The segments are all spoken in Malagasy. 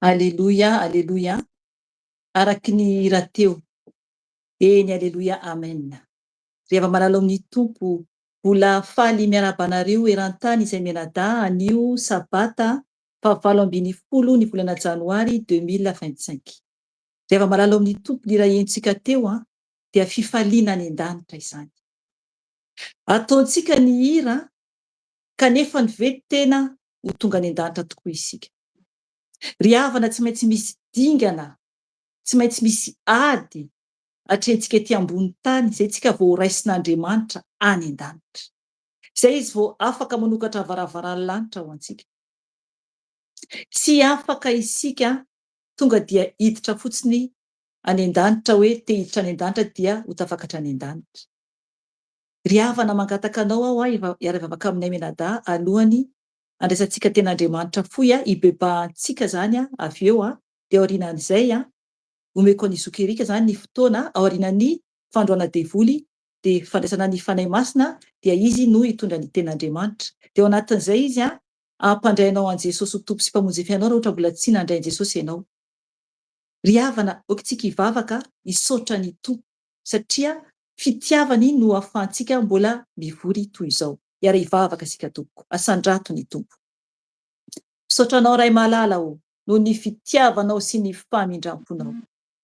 Aleloia aleloia araky ny hira teo eny aleloia amen ry hava-malala ao amin'ny Tompo mbola faly miarahaba anareo eran-tany izay mianadahy anio sabata faha 18 ny volana janoary 2025 ry hava-malala ao amin'ny Tompo ny hira henontsika teo an dia fifaliana any an-danitra izany ataontsika ny hira kanefa ny ve tena ho tonga any an-danitra tokoa isika. Ry havana tsy maintsy misy dingana, tsy maintsy misy ady atrehintsika ety ambony tany izay tsika vao ho raisin'Andriamanitra any an-danitra. Izay Izy vao afaka manokatra varavaran'ny lanitra ho antsika. Tsy afaka isika tonga dia hiditra fotsiny any an-danitra hoe te hiditra any an-danitra dia ho tafakatra any an-danitra. Ry havana mangataka anao aho hiara-hivavaka aminay mianadahy alohan'ny andraisantsika tena Andriamanitra fohy hibebahantsika izany avy eo dia aorianan'izay omeko an'i Zoky Eric izany ny fotoana aorianan'ny fandroana devoly dia fandraisana ny Fanahy Masina dia izy no hitondra ny ten'Andriamanitra dia ao anatin'izay izy hampandray anao an'i Jesosy ho Tompo sy Mpamonjy ny fiainanao raha ohatra mbola tsy nandray an'i Jesosy ianao. Ry havana aoka isika hivavaka hisaotra ny Tompo satria fitiavany no ahafahantsika mbola mivory toy izao. Hiara-hivavaka isika tompoko. Asandrato ny Tompo. Misaotra Anao Ray malala ô, noho ny fitiavanao sy ny famindramponao.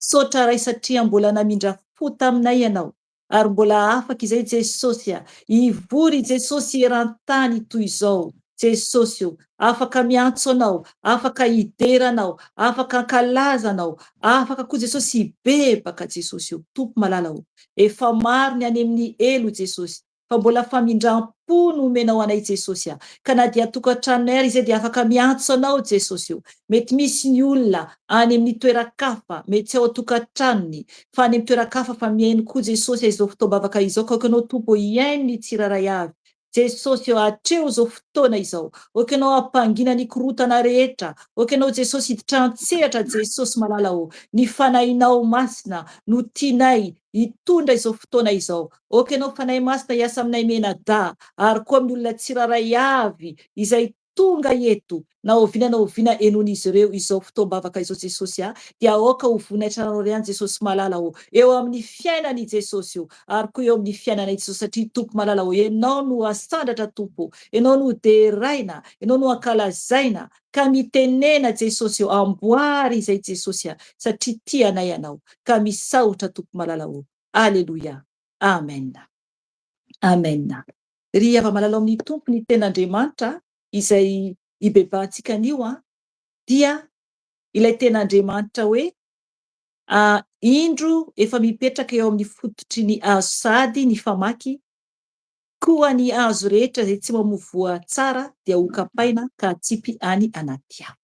Misaotra Ray satria mbola namindra fo taminay Ianao ary mbola afaka izay Jesosy a! Hivory Jesosy eran-tany toy izao Jesosy o! Afaka miantso Anao, afaka hidera Anao, afaka hankalaza Anao, afaka koa Jesosy hibebaka Jesosy o! Tompo malala o! Efa maro ny any amin'ny helo Jesosy fa mbola famindram-po no omenao anay Jesosy a! Ka na dia tokantranonay ary izay dia afaka miantso anao Jesosy o! Mety misy ny olona any amin'ny toeran-kafa, mety tsy ao an-tokantranony, fa any amin'ny toeran-kafa fa mihaino koa Jesosy a izao fotoam-bavaka izao ka aoka ianao Tompo hihaino ny tsirairay avy Jesosy ô atreho izao fotoana izao aoka ianao hampangina ny korontana rehetra aoka ianao Jesosy hiditra an-tsehatra Jesosy malala ô ny fanahinao masina no tianay hitondra izao fotoana izao Aoka Ianao Fanahy Masina hiasa aminay mianadahy ary koa amin'ny olona tsirairay avy izay tonga eto na oviana na oviana henoin'izy ireo izao fotoam-bavaka izao Jesosy a! dia aoka ho voninahitra anao ihany Jesosy malala ô! eo amin'ny fiainany i Jesosy ô! ary koa eo amin'ny fiainanay Jesosy satria Tompo malala ô! Ianao no asandratra Tompo ô! Ianao no deraina, Ianao no ankalazaina ka mitenena Jesosy ô! amboary izay Jesosy a! satria tia anay Ianao ka misaotra Tompo malala ô! Aleloia! Amen! Amen! Ry hava-malala ao amin'ny Tompo, ny Tenin'Andriamanitra izay ibebahantsika anio dia ilay Tenin'Andriamanitra hoe, Indro efa mipetraka eo amin'ny fototry ny hazo sahady ny famaky, koa ny hazo rehetra izay tsy mamoa voa tsara dia hokapaina ka hatsipy any anaty afo.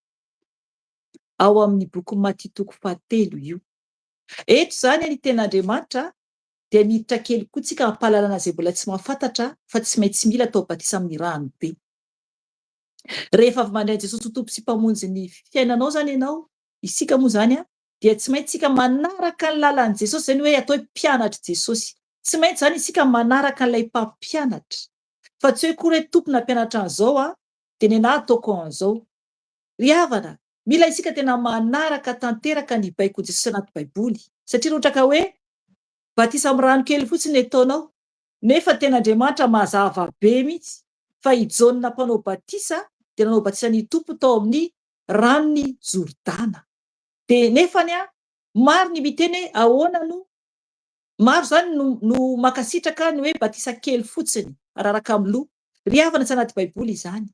Ao amin'ny bokin'i Matio toko fahatelo io. Eto izany ny tenin'Andriamanitra dia miditra kely koa tsika hampahalalana izay mbola tsy mahafantatra fa tsy maintsy mila atao batisa amin'ny rano be. Rehefa avy mandray an'i Jesosy ho Tompo sy Mpamonjy ny fiainanao izany ianao, isika moa izany dia tsy maintsy tsika manaraka ny lalan'i Jesosy, izay ny hoe atao hoe mpianatr'i Jesosy. Tsy maintsy izany isika manaraka an'ilay mpampianatra. Fa tsy hoe akory hoe Tompo nampianatra an'izao aho dia nenaha ataoko an'izao. Ry havana, mila isika tena manaraka tanteraka ny baikon'i Jesosy anaty Baiboly. Satria raha ohatra ka hoe batisa amin'ny rano kely fotsiny ny ataonao, nefa tena Andriamanitra mazava be mihitsy fa i Jaona mpanao batisa dia nanao batisa ny Tompo tao amin'ny ranon'i Jordana. Dia nefany an, maro ny miteny hoe ahoana no, maro izany no no mankasitraka ny hoe batisa kely fotsiny, araraka amin'ny loha. Ry havana, tsy anaty Baiboly izany.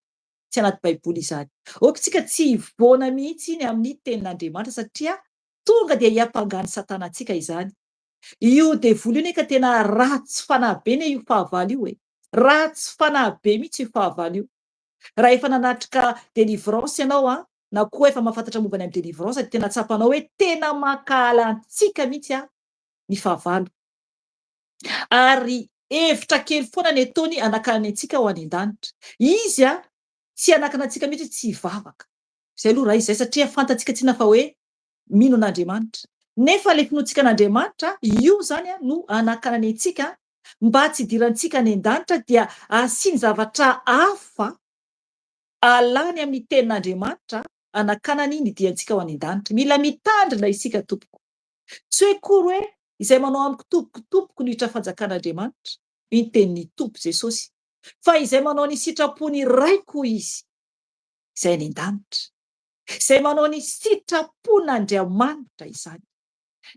Tsy anaty Baiboly izany. Aoka isika tsy hivoana mihitsy ny amin'ny Tenin'Andriamanitra satria tonga dia hiampangan'i Satana antsika izany. Io devoly io anie ka tena ratsy fanahy be anie io fahavalo io e! Ratsy fanahy be mihitsy io fahavalo io. Raha efa nanatrika délivrance ianao an, na koa efa mahafantatra momba ny amin'ny délivrance dia tena tsapanao hoe tena mankahala antsika mihitsy an ny fahavalo. Ary hevitra kely foana ny ataony hanakanany antsika ho any an-danitra. Izy an, tsy hanakana antsika mihitsy tsy hivavaka. Izay aloha raha izay satria fantatsika tsinona fa hoe mino an'Andriamanitra. Nefa ilay finoantsika an'Andriamanitra, io izany no hanakanany antsika mba tsy hidirantsika any an-danitra dia asiany zavatra hafa alany amin'ny tenin'Andriamanitra hanakanany ny diantsika ho any an-danitra. Mila mitandrina isika tompoko. Tsy hoe akory hoe izay manao amiko tompoko tompoko no hiditra fanjakan'Andriamanitra, hoy ny tenin'ny Tompo Jesosy, fa izay manao ny sitrapon'ny Raiko hoy Izy, izay any an-danitra. Izay manao ny sitrapon'Andriamanitra izany.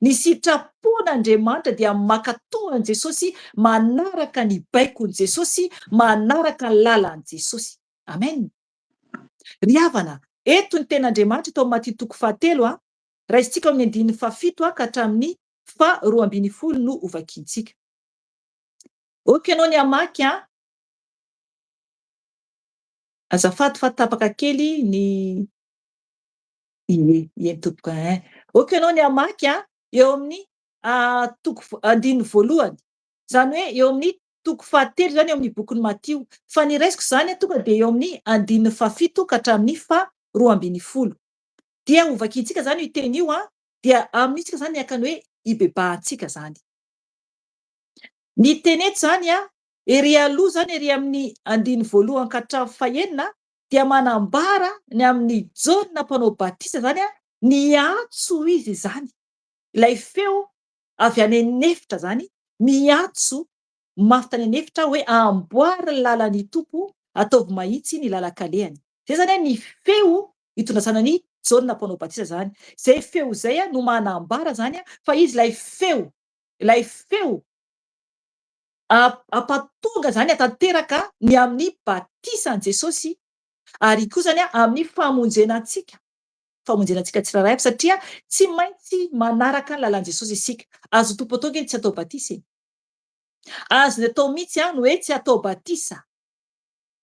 Ny sitrapon'Andriamanitra dia mankatò an'i Jesosy, manaraka ny baikon'i Jesosy, manaraka ny lalan'i Jesosy. Amen. Ry havana, eto ny tenin'Andriamanitra eto amin'ny Matio toko fahatelo, Raisintsika ao amin'ny andininy fahafito ka hatramin'ny faha 12 no hovakiantsika. Ok ianao ny hamaky an! Azafady fa tapaka kely ny Ie, ie tompoko ein. Ok ianao ny hamaky an, eo amin'ny toko andininy voalohany. Izany hoe eo amin'ny toko fahatelo izany eo amin'ny bokin'i Matio. Fa ny raisiko izany tonga dia eo amin'ny andininy fahafito ka hatramin'ny faha 12. Dia ho vakintsika izany io teny io an, dia amin'io tsika izany haka ny hoe hibebahantsika izany. Ny teny eto izany an, ery aloha izany ery amin'ny andininy voalohany ka hatramin'ny fahenina dia manambara ny amin'i Jaona mpanao batisa izany an, niantso izy izany, ilay feo avy any an'efitra izany, miantso mafy tany an'efitra hoe amboary ny lalan'ny Tompo, ataovy mahitsy ny lalan-kalehany. Izay izany ny feo itondrasana an'i Jaona Mpanao Batisa izany. Izay feo izay no manambara izany fa izy ilay feo, ilay feo hampatonga izany hatanteraka ny amin'ny batisan'i Jesosy ary koa izany amin'ny famonjena antsika, famonjena antsika tsirairay avy satria tsy maintsy manaraka ny lalan'i Jesosy isika. Azon'ny Tompo atao ange ny tsy atao batisa e! Azony atao mihitsy ny hoe tsy atao batisa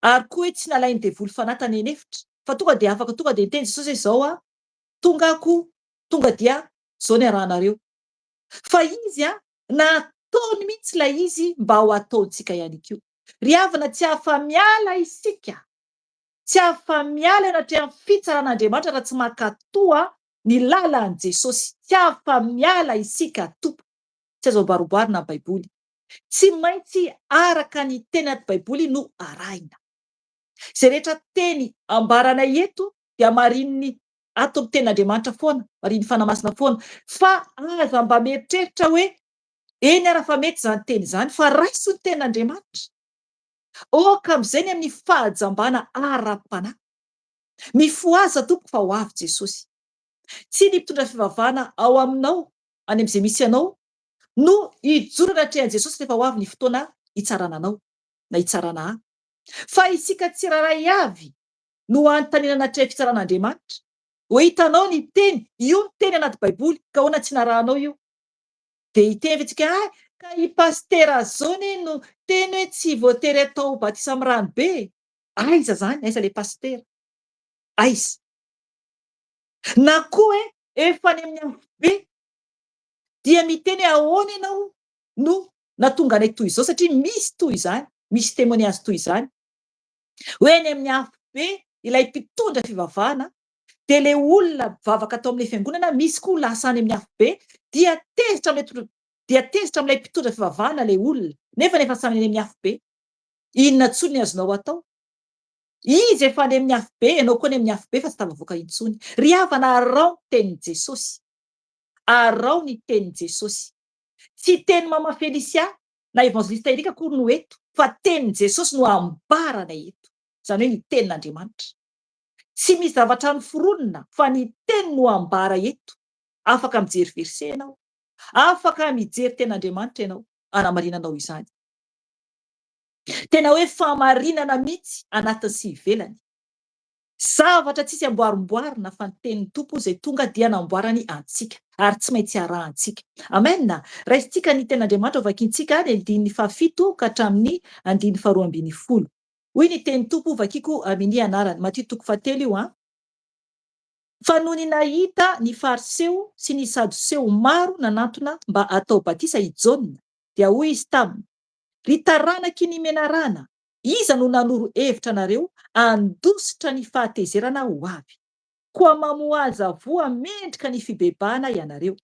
ary koa hoe tsy nalain'ny devoly fanahy tany an'efitra fa tonga dia afaka tonga dia niteny Jesosy hoe izao aho tonga ako tonga dia izao ny arahanareo fa izy an nataony mihitsy ilay izy mba ho ataontsika ihany koa. Ry havana tsy afa-miala isika, tsy afa-miala eo anatrehan'ny fitsaran'Andriamanitra raha tsy mankatoa ny lalan'i Jesosy. Tsy afa-miala isika tompoko. Tsy azo amboarimboarina ny Baiboly. Tsy maintsy araka ny teny anaty Baiboly no arahina. Izay rehetra teny ambaranay eto dia marinin'ny ato amin'ny tenin'Andriamanitra foana, marihin'ny Fanahy Masina foana. Fa aza mba mieritreritra hoe eny ara fa mety izany teny izany, fa raiso ny tenin'Andriamanitra. Aoka amin'izay ny amin'ny fahajambana ara-panahy. Mifohaza tompoko fa ho avy Jesosy. Tsy ny mpitondra fivavahana ao aminao, any amin'izay misy anao, no hijoro anatrehan'i Jesosy rehefa ho avy ny fotoana hitsarana anao, na hitsarana ahy. Fa isika tsirairay avy no anontaniana anatrehan'ny fitsaran'Andriamanitra. Hoe hitanao ny teny, io ny teny anaty baiboly, ka ahoana tsy narahanao io? Dia hiteny ve tsika, hay ka i pasitera zao anie no teny hoe tsy voatery atao batisa amin'ny rano be e! Aiza zany? Aiza le pasitera? Aiza? Na koa hoe efa any amin'ny afobe dia miteny hoe ahoana ianao no nahatonga anay toy izao satria misy toy izany, misy témoignage toy izany. Hoe any amin'ny afobe ilay mpitondra fivavahana dia ilay olona mpivavaka tao amin'ilay fiangonana misy koa lasa any amin'ny afobe dia tezitra amin'ilay dia tezitra amin'ilay mpitondra fivavahana ilay olona nefa efa samy any amin'ny afobe. Inona intsony ny azonao atao? Izy efa any amin'ny afobe, ianao koa any amin'ny afobe fa tsy tafavoaka intsony. Ry havana araho ny tenin'i Jesosy. Araho ny tenin'i Jesosy. Tsy teny Mama Felicia na Evangeliste Eric akory no eto fa tenin'i Jesosy no ambaranay eto. Izany hoe ny tenin'Andriamanitra. Tsy misy zavatra noforonina fa ny teny no ambara eto. Afaka mijery verset ianao. Afaka mijery tenin'Andriamanitra ianao hanamarinanao izany. Tena hoe fahamarinana mihitsy anatiny sy ivelany. Zavatra tsisy amboarimboarina fa ny tenin'ny Tompo izay tonga dia namboarany antsika ary tsy maintsy arahantsika. Amen! Raisintsika ny tenin'Andriamanitra ho vakintsika ny andininy fahafito ka hatramin'ny andininy faharoa ambinifolo. Hoy ny tenin'ny Tompo vakiko amini anarany. Matio toko fahatelo io an. Fa nony nahita ny Fariseo sy ny Sadoseo maro nanantona mba hatao batisa i Jaona, dia hoy izy taminy, Ry taranaky ny menarana, Iza no nanoro hevitra anareo handositra ny fahatezerana ho avy? Koa mamohaza voa mendrika ny fibebahana ianareo.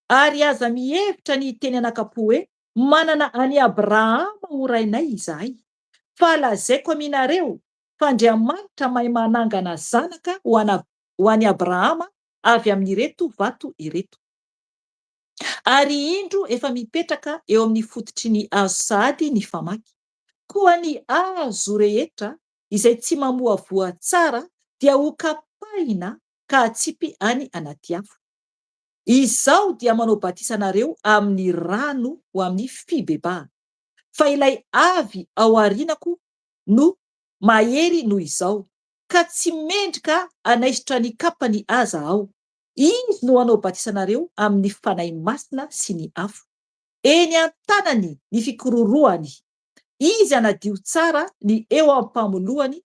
Ary aza mihevitra ny hiteny anakam-po hoe, Manana an'i Abrahama ho rainay izahay. Fa lazaiko aminareo fa Andriamanitra mahay manangana zanaka ho an'i Abrahama avy amin'ireto vato ireto. Ary indro efa mipetraka eo amin'ny fototry ny hazo sahady ny famaky. Koa ny hazo rehetra izay tsy mamoa voa tsara dia ho kapaina ka hatsipy any anaty afo. Izaho dia manao batisa anareo amin'ny rano ho amin'ny fibebahana, fa ilay avy ao aorianako no mahery noho izaho, ka tsy mendrika hanaisotra ny kapany aza aho. Izy no hanao batisa anareo amin'ny Fanahy Masina sy ny afo. Eny an-tanany ny fikororohany. Izy hanadio tsara ny eo am-pamoloany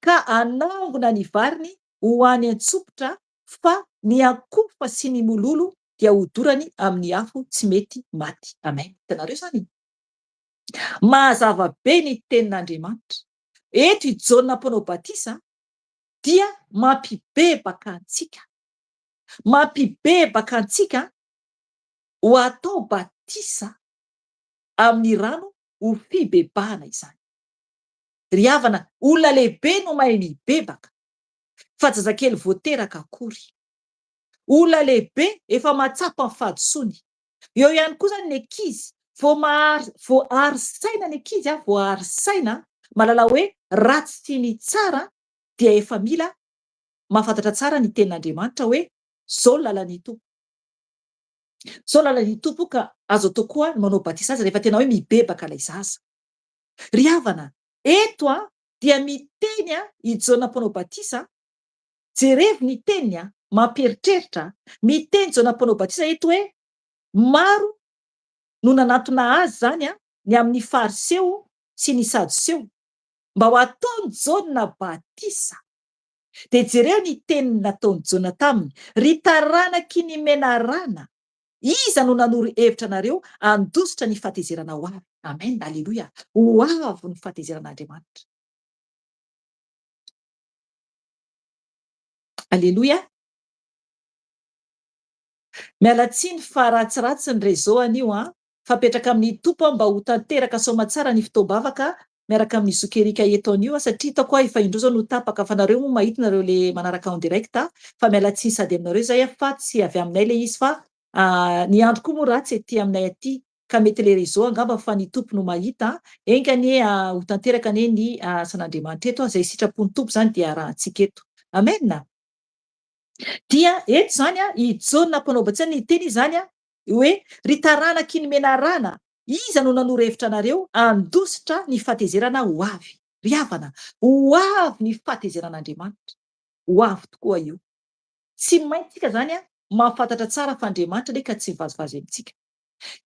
ka hanangona ny variny ho any an-tsopitra fa ny ankofa sy ny mololo dia hodorany amin'ny afo tsy mety maty. Amen. Hitanareo izany? Mahazava be ny tenin'Andriamanitra. Eto i Jaona Mpanao Batisa dia mampibebaka antsika. Mampibebaka antsika ho atao batisa amin'ny rano ho fibebahana izany. Ry havana, olona lehibe no mahay mibebaka, fa zazakely vao teraka akory. Olona lehibe efa mahatsapa ny fahadisoany. Eo ihany koa izany ny ankizy, vao mahary, vao ary saina ny ankizy, vao ary saina, mahalala hoe ratsy sy ny tsara, dia efa mila mahafantatra tsara ny tenin'Andriamanitra hoe zao ny lalan'ny Tompo. Zao ny lalan'ny Tompo ka azo atao koa ny manao batisa azy rehefa tena hoe mibebaka ilay zaza. Ry havana, eto dia miteny i Jaona mpanao batisa, jerevo ny teniny mampieritreritra, miteny Jaona mpanao batisa eto hoe maro no nanantona azy izany ny amin'ny Fariseo sy ny Sadoseo mba ho ataon'i Jaona batisa. Dia jereo ny teny nataon'i Jaona taminy, Ry taranaky ny menarana, iza no nanoro hevitra anareo handositra ny fahatezerana ho avy? Amen, Aleloia! Ho avy ny fahatezeran'Andriamanitra. Aleloia! Miala tsiny fa ratsiratsy ny réseau anio an! Fa apetraka amin'ny Tompo aho mba ho tanteraka soamatsara ny fotoam-bavaka miaraka amin'i Zoky Eric eto anio a! Satria hitako aho efa indroa zao no tapaka fa nareo moa mahita nareo le manaraka en direct fa miala tsiny sady aminareo izay fa tsy avy aminay le izy fa ny andro koa moa ratsy aty aminay aty ka mety le réseau angamba fa ny Tompo no mahita enga anie ho tanteraka anie ny asan'Andriamanitra eto izay sitrapon'ny Tompo izany dia arahantsika eto. Amen! Dia eto izany i Jaona mpanao batisa niteny izy izany hoe, Ry taranaky ny menarana, iza no nanoro hevitra anareo handositra ny fahatezerana ho avy? Ry havana, ho avy ny fahatezeran'Andriamanitra. Ho avy tokoa io. Tsy maintsy isika izany mahafantatra tsara fa Andriamanitra anie ka tsy mivazivazy amintsika.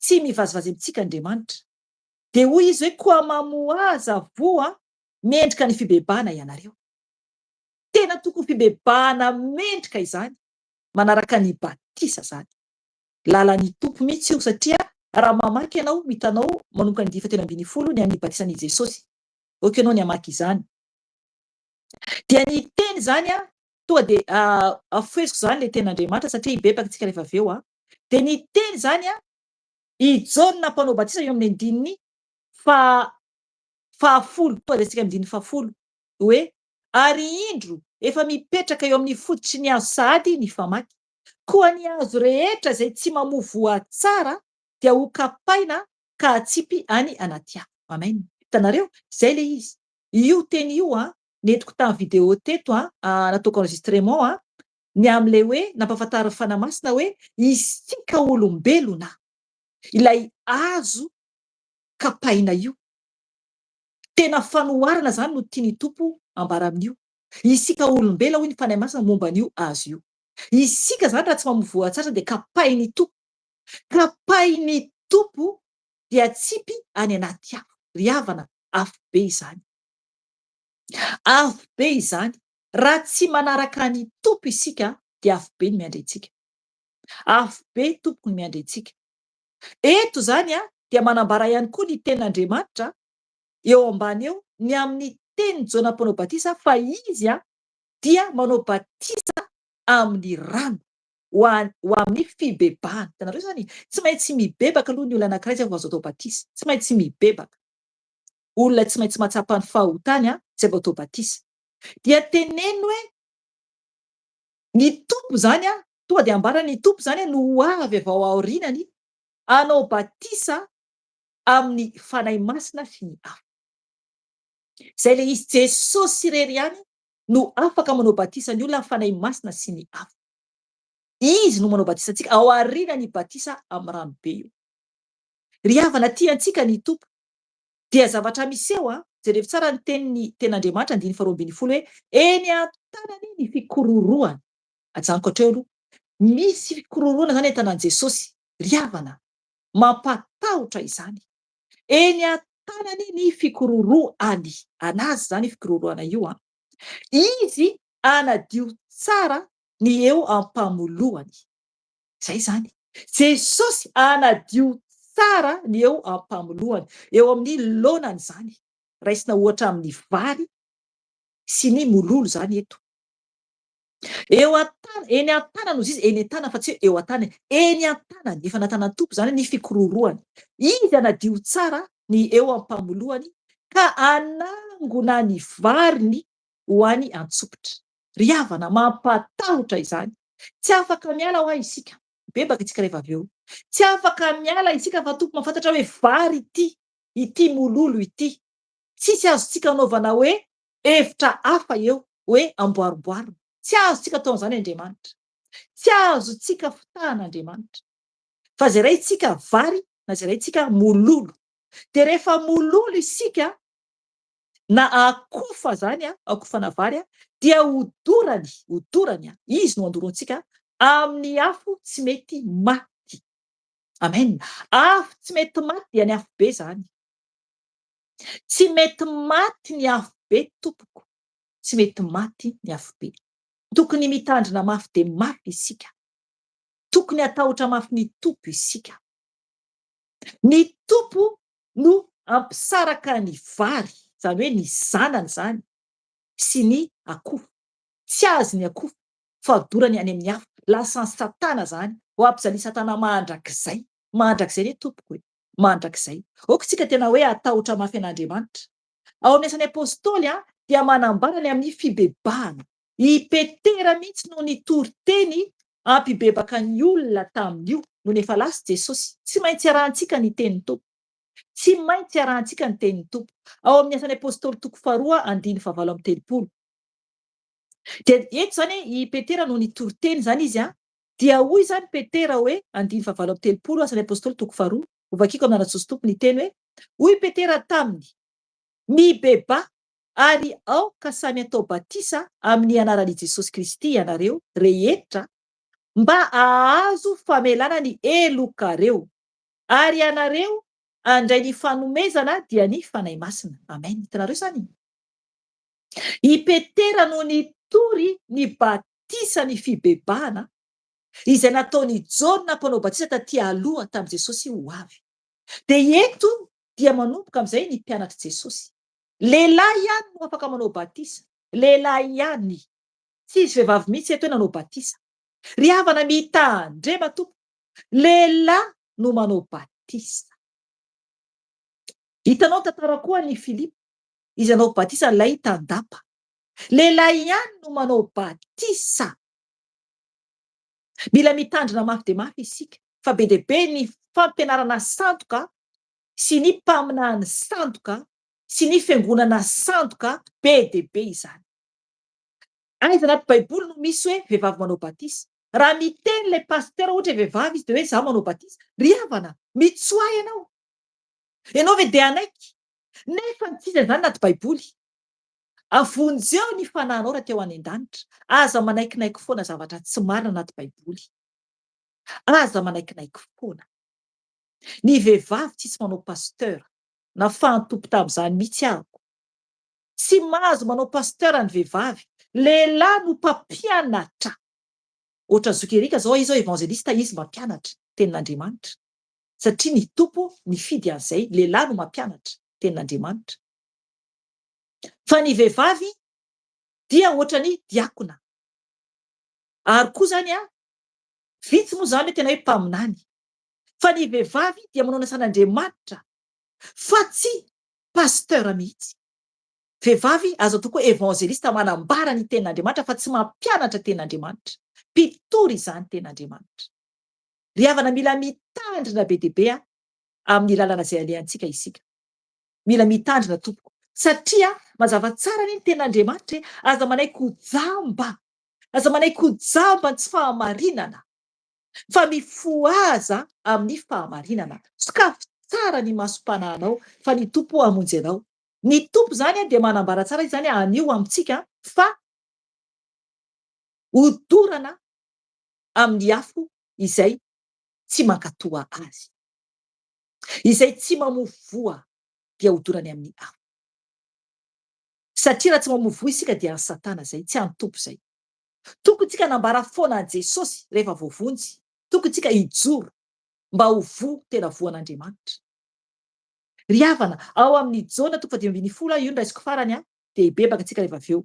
Tsy mivazivazy amintsika Andriamanitra. Dia hoy Izy hoe, Koa mamoaza voa mendrika ny fibebahana ianareo. Tena tokony fibebahana mendrika izany, manaraka ny batisa izany. Lalan'ny Tompo mihitsy io satria raha mamaky ianao, hitanao manomboka ny andininy fahatelo ambinifolo ny amin'ny batisan'i Jesosy. Ok ianao ny hamaky izany. Dia ny teny izany an, tonga dia afoheziko izany ilay tenin'Andriamanitra satria hibebaka isika rehefa avy eo an. Dia ny teny izany an, i Jaona mpanao batisa eo amin'ny andininy faha fahafolo, tonga dia isika amin'ny andininy fahafolo, hoe, Ary indro, efa mipetraka eo amin'ny fototry ny hazo sahady ny famaky. Koa ny hazo rehetra izay tsy mamoa voa tsara dia ho kapaina ka hatsipy any anaty afo. Amen. Hitanareo? Izay ilay izy. Io teny io an, nentiko tamin'ny vidéo teto an, nataoko enregistrement an, ny amin'ilay hoe nampahafantarin'ny Fanahy Masina hoe isika olombelona ilay hazo kapaina io. Tena fanoharana izany no tian'ny Tompo ambara amin'io. Isika olombelona hoy ny Fanahy Masina momba an'io hazo io. Isika izany raha tsy mamoa voa tsara dia kapain'ny Tompo. Kapain'ny Tompo dia atsipy any anaty afo. Ry havana, afobe izany. Afobe izany. Raha tsy manaraka ny Tompo isika dia afobe ny miandry antsika. Afobe tompoko ny miandry antsika. Eto izany dia manambara ihany koa ny tenin'Andriamanitra eo ambany eo ny amin'ny tenin'i Jaona Mpanao Batisa fa izy dia manao batisa amin'ny rano ho ho amin'ny fibebahana. Hitanareo izany? Tsy maintsy mibebaka aloha ny olona anankiray izay vao azo atao batisa. Tsy maintsy mibebaka. Olona tsy maintsy mahatsapa ny fahotany izay vao atao batisa. Dia teneno hoe ny Tompo izany, tonga dia ambarany ny Tompo izany no ho avy avy ao aorianany hanao batisa amin'ny Fanahy Masina sy ny afo. Izay ilay izy, Jesosy irery ihany no afaka manao batisa ny olona amin'ny Fanahy Masina sy ny afo. Izy no manao batisa antsika, ao aorianan'ny batisa amin'ny rano be io. Ry havana, tia antsika ny Tompo. Dia zavatra miseho an, jerevo tsara ny tenin'ny Tenin'Andriamanitra andininy faharoa ambinifolo hoe, eny an-tanany ny fikororohana. Ajanoko hatreo aloha. Misy fikororohana izany an-tanan'i Jesosy. Ry havana, mampatahotra izany. Eny an-tanany ny fikororohany. An'azy izany io fikororohana io an. Izy hanadio tsara ny eo am-pamolohany. Izay izany. Jesosy hanadio tsara ny eo am-pamolohany. Eo amin'ny laonany izany. Raisina ohatra amin'ny vary sy ny mololo izany eto. Eo an-tanana, eny an-tanana hozy izy, eny an-tanana fa tsy hoe eo an-tanany, eny an-tanany, efa natanan'ny Tompo izany ny fikororohany. Izy hanadio tsara ny eo am-pamolohany ka hanangona ny variny ho any an-tsopitra. Ry havana, mampatahotra izany. Tsy afaka miala hoa isika. Mibebaka isika rehefa avy eo. Tsy afaka miala isika fa Tompo mahafantatra hoe vary ity, ity mololo ity. Tsisy azontsika anaovana hoe hevitra hafa eo. hoe amboarimboarina. Tsy azontsika atao an'izany Andriamanitra. Tsy azontsika fitahana Andriamanitra. Fa izay raintsika vary na izay raintsika mololo. Dia rehefa mololo isika na akofa izany, akofana vary, dia hodorany, hodorany, izy no handoro antsika amin'ny afo tsy mety maty. Amen. Afo tsy mety maty dia ny afobe izany. Tsy mety maty ny afobe tompoko. Tsy mety maty ny afobe. Tokony mitandrina mafy dia mafy isika. Tokony hatahotra mafy ny Tompo isika. Ny Tompo no hampisaraka ny vary, izany hoe ny zanany izany, sy ny akofa. Tsy azy ny akofa fa hodorany any amin'ny afo. Lasan'i Satana izany, ho ampijalian'i Satana mandrakizay. Mandrakizay anie tompoko e! Mandrakizay. Aoka isika tena hoe hatahotra mafy an'Andriamanitra. Ao amin'ny Asan'ny Apostoly dia manambara ny amin'ny fibebahana. I Petera mihitsy no nitory teny hampibebaka ny olona tamin'io, nony efa lasa Jesosy. Tsy maintsy arahantsika ny tenin'ny Tompo. Tsy maintsy arahantsika ny tenin'ny Tompo. Ao amin'ny Asan'ny Apostoly toko faharoa andininy fahavalo amby 30. Dia eto izany i Petera no nitory teny izany izy an, dia hoy izany Petera hoe, andininy fahavalo amby 30, Asan'ny Apostoly toko faharoa, hovakiko amin'ny anaran'i Jesosy Tompo ny teny hoe, hoy Petera taminy, Mibebaha ary aoka samy atao batisa amin'ny anaran'i Jesosy Kristy ianareo rehetra mba hahazo famelana ny helokareo, ary ianareo handray ny fanomezana dia ny Fanahy Masina. Amen. Hitanareo izany? I Petera no nitory ny batisan'ny fibebahana izay nataon'i Jaona mpanao batisa taty aloha tamin'i Jesosy ho avy. Dia eto dia manomboka amin'izay ny mpianatr'i Jesosy. Lehilahy ihany no afaka manao batisa. Lehilahy ihany. Tsy hisy vehivavy mihitsy eto hoe nanao batisa. Ry havana mitandrema tompoko. Lehilahy no manao batisa. Hitanao ny tantara koa an'i Filipo izay nanao batisa an'ilay tandapa. Lehilahy ihany no manao batisa. Mila mitandrina mafy dia mafy isika fa be dia be ny fampianarana sandoka sy ny mpaminany sandoka sy ny fiangonana sandoka be dia be izany. Aiza anaty baiboly no misy hoe vehivavy manao batisa? Raha miteny ilay pasteur ohatra hoe vehivavy izy dia hoe izaho manao batisa, ry havana, mitsoaha ianao. Ianao ve dia hanaiky? Nefa ny tsisy an'izany anaty baiboly. Avonjeo ny fanahinao raha te ho any an-danitra. Aza manaikinaiky foana zavatra tsy marina anaty baiboly. Aza manaikinaiky foana. Ny vehivavy tsisy manao pasteur. Nafahan'ny Tompo tamin'izany mihitsy aho. Tsy mahazo manao pasteur ny vehivavy. Lehilahy no mpampianatra. Ohatran'i Zoky Eric zao izy zao evangeliste izy mampianatra tenin'Andriamanitra. Satria ny Tompo nifidy an'izay, lehilahy no mampianatra tenin'Andriamanitra. Fa ny vehivavy dia ohatran'ny diakona. Ary koa zany an, vitsy moa zany hoe tena hoe mpaminany. Fa ny vehivavy dia manao ny asan'Andriamanitra fa tsy pasteur mihitsy. Vehivavy azo atao koa evangeliste manambara ny tenin'Andriamanitra fa tsy mampianatra tenin'Andriamanitra. Mpitory izany tenin'Andriamanitra. Ry havana mila mitandrina be dia be amin'ny lalana izay alehantsika isika. Mila mitandrina tompoko. Satria mazava tsara anie ny tenin'Andriamanitra e! Aza manaiky ho jamba. Aza manaiky ho jamba ny tsy fahamarinana. Fa mifohaza amin'ny fahamarinana. Sokafy tsara ny masom-panahinao fa ny Tompo hamonjy anao. Ny Tompo izany dia manambara tsara izany anio amintsika fa hodorana amin'ny afo izay tsy mankatoa Azy. Izay tsy mamoa voa dia hodorany amin'ny afo. Satria raha tsy mamoa voa isika dia an'i Satana izay, tsy an'ny Tompo izay. Tokony tsika hanambara foana an'i Jesosy rehefa voavonjy. Tokony tsika hijoro mba ho voa tena voan'Andriamanitra. Ry havana, ao amin'ny Jaona toko faha-15, io no raisiko farany an, dia hibebaka tsika rehefa avy eo.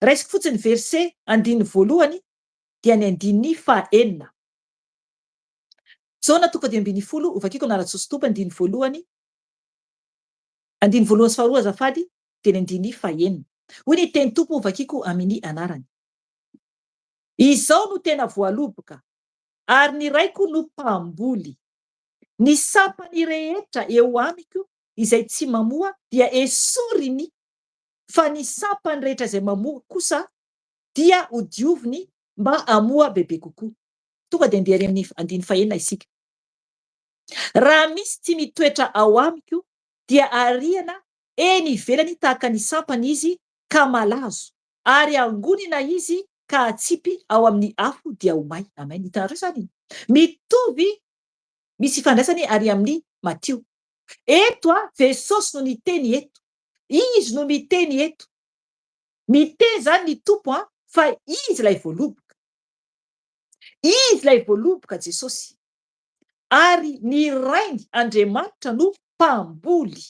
Raisiko fotsiny verset andininy voalohany dia ny andininy faha-enina. Jaona toko faha-15, hovakiko anaran'i Jesosy Tompo, andininy voalohany, andininy voalohany sy faharoa azafady, dia ny andininy fahenina. Hoy ny teny Tompo hovakiko aminy anarany. Izao no tena voaloboka, ary ny Raiko no mpamboly. Ny sampany rehetra eo amiko izay tsy mamoa dia esoriny, Fa ny sampany rehetra izay mamoa kosa dia hodioviny mba hamoa bebe kokoa. Tonga dia andeha ary amin'ny andininy fahenina isika. Raha misy tsy mitoetra ao amiko dia ariana eny ivelany tahaka ny sampana izy ka malazo, ary angonina izy ka atsipy ao amin'ny afo dia ho may. Amen. Hitanareo izany? Mitovy, misy ifandraisany ary amin'ny Matio. Eto a, Jesosy no niteny eto. Izy no miteny eto. Miteny izany ny Tompo a, fa Izy ilay voaloboka. Izy ilay voaloboka, Jesosy. Ary ny Rainy, Andriamanitra, no mpamboly.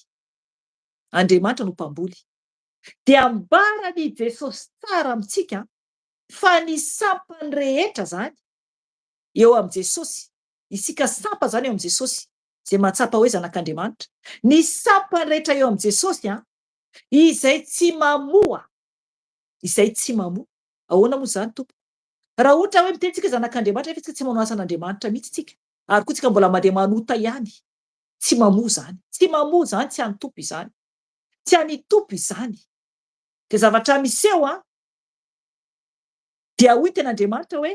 Andriamanitra no mpamboly. Dia ambaran'i Jesosy tsara amintsika fa ny sampany rehetra izany eo amin'i Jesosy, isika sampa izany eo amin'i Jesosy, izay mahatsapa hoe zanak'Andriamanitra, ny sampany rehetra eo amin'i Jesosy an, izay tsy mamoa, izay tsy mamoa. Ahoana moa izany tompoko? Raha ohatra hoe miteny tsika zanak'Andriamanitra nefa tsika tsy manao asan'Andriamanitra mihitsy tsika, ary koa tsika mbola mandeha manota ihany, tsy mamoa izany. Tsy mamoa izany, tsy an'ny Tompo izany. Tsy an'i Tompo izany. Dia zavatra miseho an, dia hoy ny tenin'Andriamanitra hoe,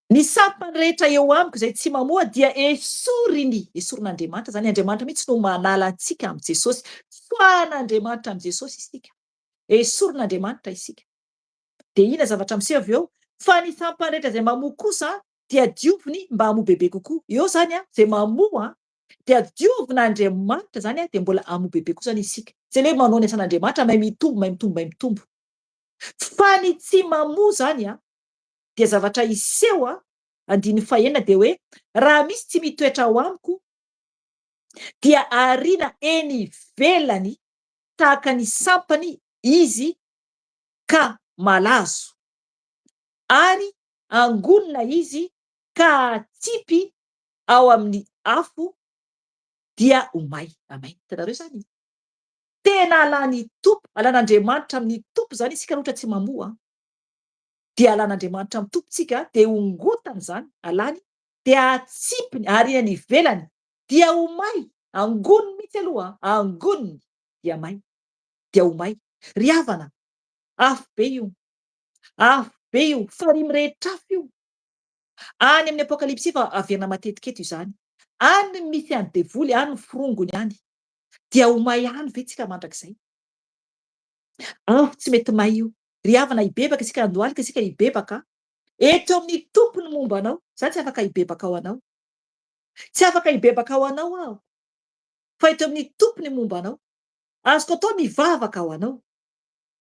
Ny sampany rehetra eo amiko izay tsy mamoa dia esoriny, esorin'Andriamanitra izany, Andriamanitra mihitsy no manala antsika amin'i Jesosy, tsoahan'Andriamanitra amin'i Jesosy isika, esorin'Andriamanitra isika. Dia inona zavatra miseho avy eo? Fa ny sampany rehetra izay mamoa kosa dia dioviny mba hamoa bebe kokoa. Eo izany an, izay mamoa dia diovin'Andriamanitra izany an, dia mbola hamoa bebe koa izany isika. Tsy ilay hoe manao ny asan'Andriamanitra mahay mitombo, mahay mitombo, mahay mitombo. Fa ny tsy mamoa izany an, dia zavatra hiseho an, andininy fahenina dia hoe, raha misy tsy mitoetra ao amiko dia ariana eny ivelany tahaka ny sampany izy ka malazo, ary angonina izy ka atsipy ao amin'ny afo dia ho may. Amen. Hitanareo izany? Tena alan'ny Tompo, alan'Andriamanitra amin'ny Tompo izany isika raha ohatra tsy mamoa an. Dia alan'Andriamanitra amin'ny Tompo tsika, dia hongotany izany, alany, dia atsipiny, ariany any ivelany, dia ho may, angoniny mihitsy aloha an, angoniny, dia may, dia ho may. Ry havana, afo be io, afo be io, farihy mirehitra afo io. Any amin'ny Apokalypsy fa averina matetika eto izany. Any ny misy an'ny devoly, any ny forongony any. Dia ho may any ve tsika mandrakizay? Afo tsy mety may io. Ry havana hibebaka isika, handohalika isika hibebaka. Eto amin'ny Tompo ny momba anao. Za tsy afaka hibebaka ho anao. Tsy afaka hibebaka ho anao aho. Fa eto amin'ny Tompo ny momba anao. Azoko atao mivavaka ho anao.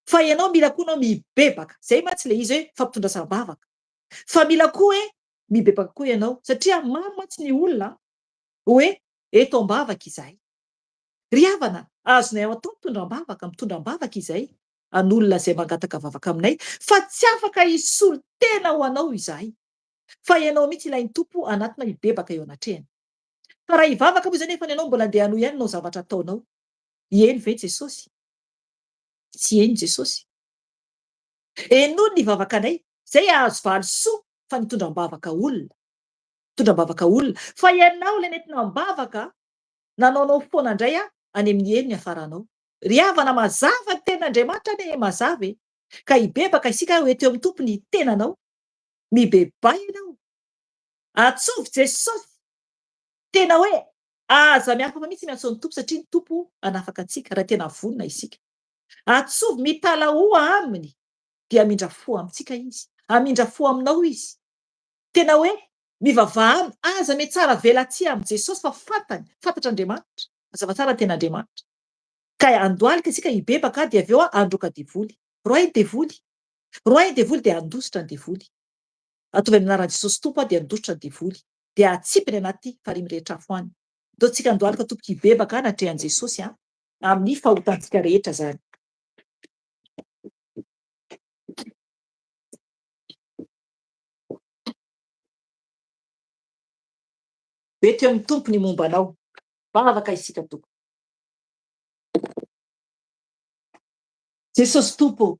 Fa ianao mila koa anao mibebaka. Zay mantsy le izy hoe fampitondrasam-bavaka. Fa mila koa hoe mibebaka koa ianao. Satria maro mantsy ny olona hoe eto am-bavaka izahay. Ry havana, azonay atao mitondra am-bavaka, mitondra am-bavaka izahay an'olona izay mangataka vavaka aminay, fa tsy afaka hisolo tena ho anao izahay. Fa ianao mihitsy ilain'ny Tompo hanatona hibebaka eo anatrehany. Fa raha hivavaka moa izay nefa ianao mbola andeha hanohy ihany hanao zavatra ataonao. Hihaino ve Jesosy? Tsy hihaino Jesosy. Henoy ny vavakanay, izay hahazo valisoa fa nitondra am-bavaka olona. Nitondra am-bavaka olona. Fa ianao ilay nentina am-bavaka, nanaonao foana indray any amin'ny helo ny hiafaranao. Ry havana mazava ny tenin'Andriamanitra anie e, mazava e. Ka hibebaka isika ho eto eo amin'ny Tompo ny tenanao. Mibebaha ianao. Atsovy Jesosy. Tena hoe aza miafaka mihitsy miantso ny Tompo satria ny Tompo hanafaka antsika raha tena vonona isika. Atsovy mitalahoa Aminy dia hamindra fo amintsika Izy. Hamindra fo aminao Izy. Tena hoe mivavaha Aminy. Aza mihatsara velatsihy amin'i Jesosy fa fantany, fantatr'Andriamanitra. Mazava tsara ny tenin'Andriamanitra. Ka handohalika isika hibebaka dia avy eo handroaka devoly. Roahy ny devoly. Roahy ny devoly dia handositra ny devoly. Ataovy amin'ny anaran'i Jesosy Tompo aho dia handositra ny devoly. Dia atsipiny anaty farihy mirehitra afo any. Ndao tsika handohalika tompoko hibebaka anatrehan'i Jesosy an. Amin'ny fahotantsika rehetra izany. Eto eo amin'ny Tompo ny momba anao. Vavaka isika tompoko. Jesosy Tompo ô!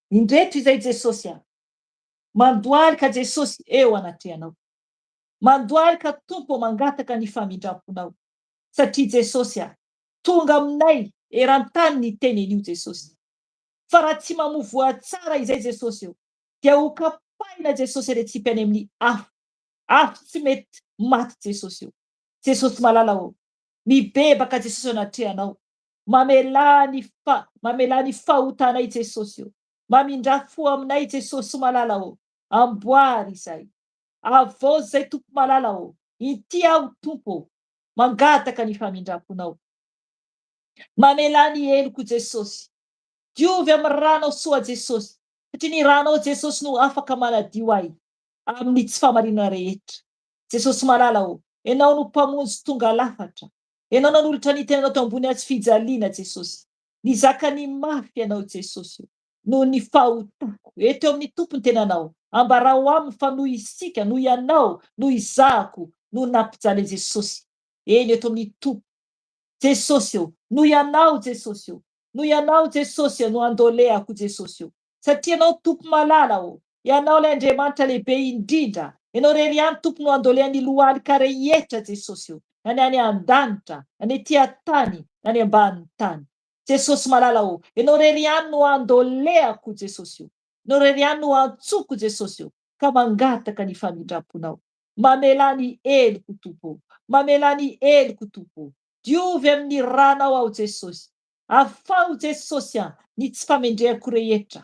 Indreto izay Jesosy a! Mandohalika Jesosy eo anatrehanao. Mandohalika Tompo ô mangataka ny famindramponao satria Jesosy a! Tonga aminay. Eran-tany ny teny anio Jesosy. Fa raha tsy mamoa voa tsara izay Jesosy ô, dia ho kapaina Jesosy ary atsipy any amin'ny afo. Afo tsy mety maty Jesosy ô. Jesosy malala ô, mibebaka Jesosy eo anatrehanao. Mamelà ny fa, mamelà ny fahotanay Jesosy ô. Mamindrà fo aminay Jesosy malala ô. Amboary izay. Avaozy izay Tompo malala ô. Inty aho Tompo ô. Mangataka ny famindram-ponao. Mamelà ny heloko Jesosy. Diovy amin'ny ranao soa Jesosy, satria ny ranao Jesosy no afaka manadio ahy amin'ny tsy fahamarinana rehetra. Jesosy malala ô, Ianao no Mpamonjy tonga lafatra. Ianao nanolotra ny tenanao teo ambony hazo fijaliana Jesosy. Nizaka ny mafy Ianao Jesosy ô, noho ny fahotako. Eto eo amin'ny Tompo ny tenanao. Ambarao aminy fa noho isika, noho Ianao, noho izahako no nampijaly an'i Jesosy. Eny eto amin'ny Tompo. Jesosy ô, noho Ianao Jesosy ô, noho Ianao Jesosy no andolehako Jesosy ô, satria Ianao Tompo malala ô, Ianao ilay Andriamanitra lehibe indrindra, Ianao irery ihany Tompo no andolehan'ny lohalika rehetra Jesosy ô, na ny any an-danitra, na ny ety an-tany, na ny ambanin'ny tany. Jesosy malala ô, Ianao irery ihany no andolehako Jesosy ô, Ianao irery ihany no antsoko Jesosy ô, ka mangataka ny famindram-ponao. Mamelà ny heloko Tompo ô. Mamelà ny heloko Tompo ô. Diovy amin'ny ranao aho Jesosy. Afaho Jesosy a ny tsy famendrehako rehetra.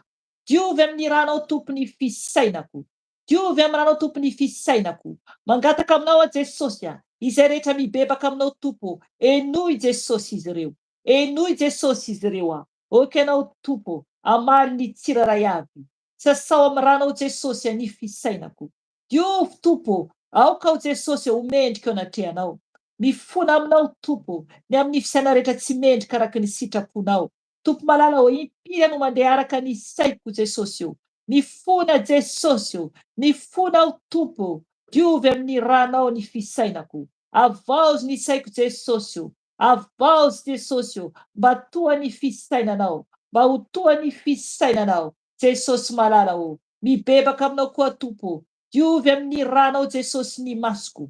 Diovy amin'ny ranao Tompo ny fisainako. Diovy amin'ny ranao Tompo ny fisainako. Mangataka aminao aho Jesosy a, izay rehetra mibebaka aminao Tompo ô, henoy Jesosy izy ireo. Henoy Jesosy izy ireo a. Ok Ianao Tompo ô, hamaly ny tsirairay avy. Sasao amin'ny ranao Jesosy a ny fisainako. Diovy Tompo ô! Aoka aho Jesosy ô ho mendrika eo anatrehanao. Mifona aminao Tompo ô, ny amin'ny fisaina rehetra tsy mendrika araka ny sitraponao. Tompo malala ô, impiry aho no mandeha araka ny saiko Jesosy ô. Mifona Jesosy ô, mifona aho Tompo ô, diovy amin'ny ranao ny fisainako. Avaozy ny saiko Jesosy ô, avaozy Jesosy ô, mba toa ny fisainanao, mba ho toa ny fisainanao Jesosy malala ô. Mibebaka aminao koa Tompo ô. Diovy amin'ny ranao Jesosy ny masoko.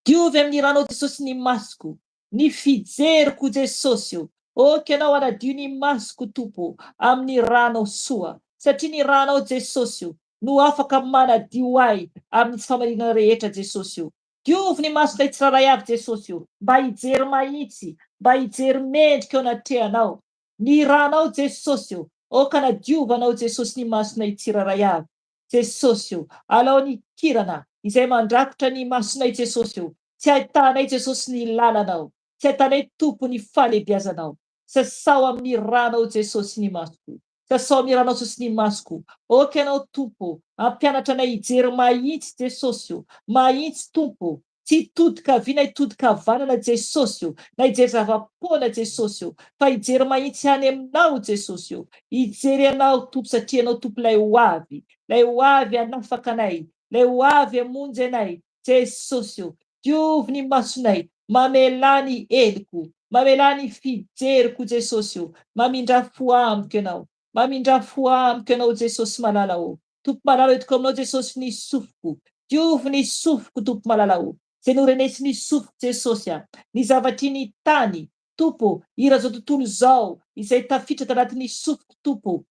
Diovy amin'ny ranao Jesosy ny masoko. Ny fijeriko Jesosy ô. Ok Ianao hanadio ny masoko Tompo ô amin'ny ranao soa. Satria ny ranao Jesosy ô no afaka manadio ahy amin'ny tsy famarinana rehetra Jesosy ô. Diovy ny masonay tsirairay avy Jesosy ô mba hijery mahitsy, mba hijery mendrika eo anatrehanao. Ny ranao Jesosy ô! Aoka anadiovanao Jesosy ny masonay tsirairay avy Jesosy ô! Alao ny kirana izay mandrakotra ny masonay Jesosy ô! Tsy ahitanay Jesosy ny lalanao, tsy ahitanay Tompo ny fahalebiazanao. Sasao amin'ny ranao Jesosy ny masoko. Sasao amin'ny ranao Jesosy ny masoko. Aoka Ianao Tompo ô! Hampianatra anay hijery mahitsy Jesosy ô! Mahitsy Tompo ô! Tsy hitodika havia na hitodika havanana Jesosy o, na hijery zava-poana Jesosy o, fa hijery mahitsy any aminao Jesosy o, hijery Anao Tompo satria Ianao Tompo ilay ho avy, ilay ho avy hanafaka anay, ilay ho avy hamonjy anay, Jesosy o, diovy ny masonay, mamelà ny heloko, mamelà ny fijeriko Jesosy o, mamindrà fo amiko Ianao, mamindrà fo amiko Ianao Jesosy malala o, Tompo malala o entiko aminao Jesosy ny sofiko diovy ny sofiko Tompo malala o zay norenesin'ny sofiko Jesosy a ny zavatry ny tany Tompo o hira zao tontolo zao izay tafiditra tanatin'ny sofiko Tompo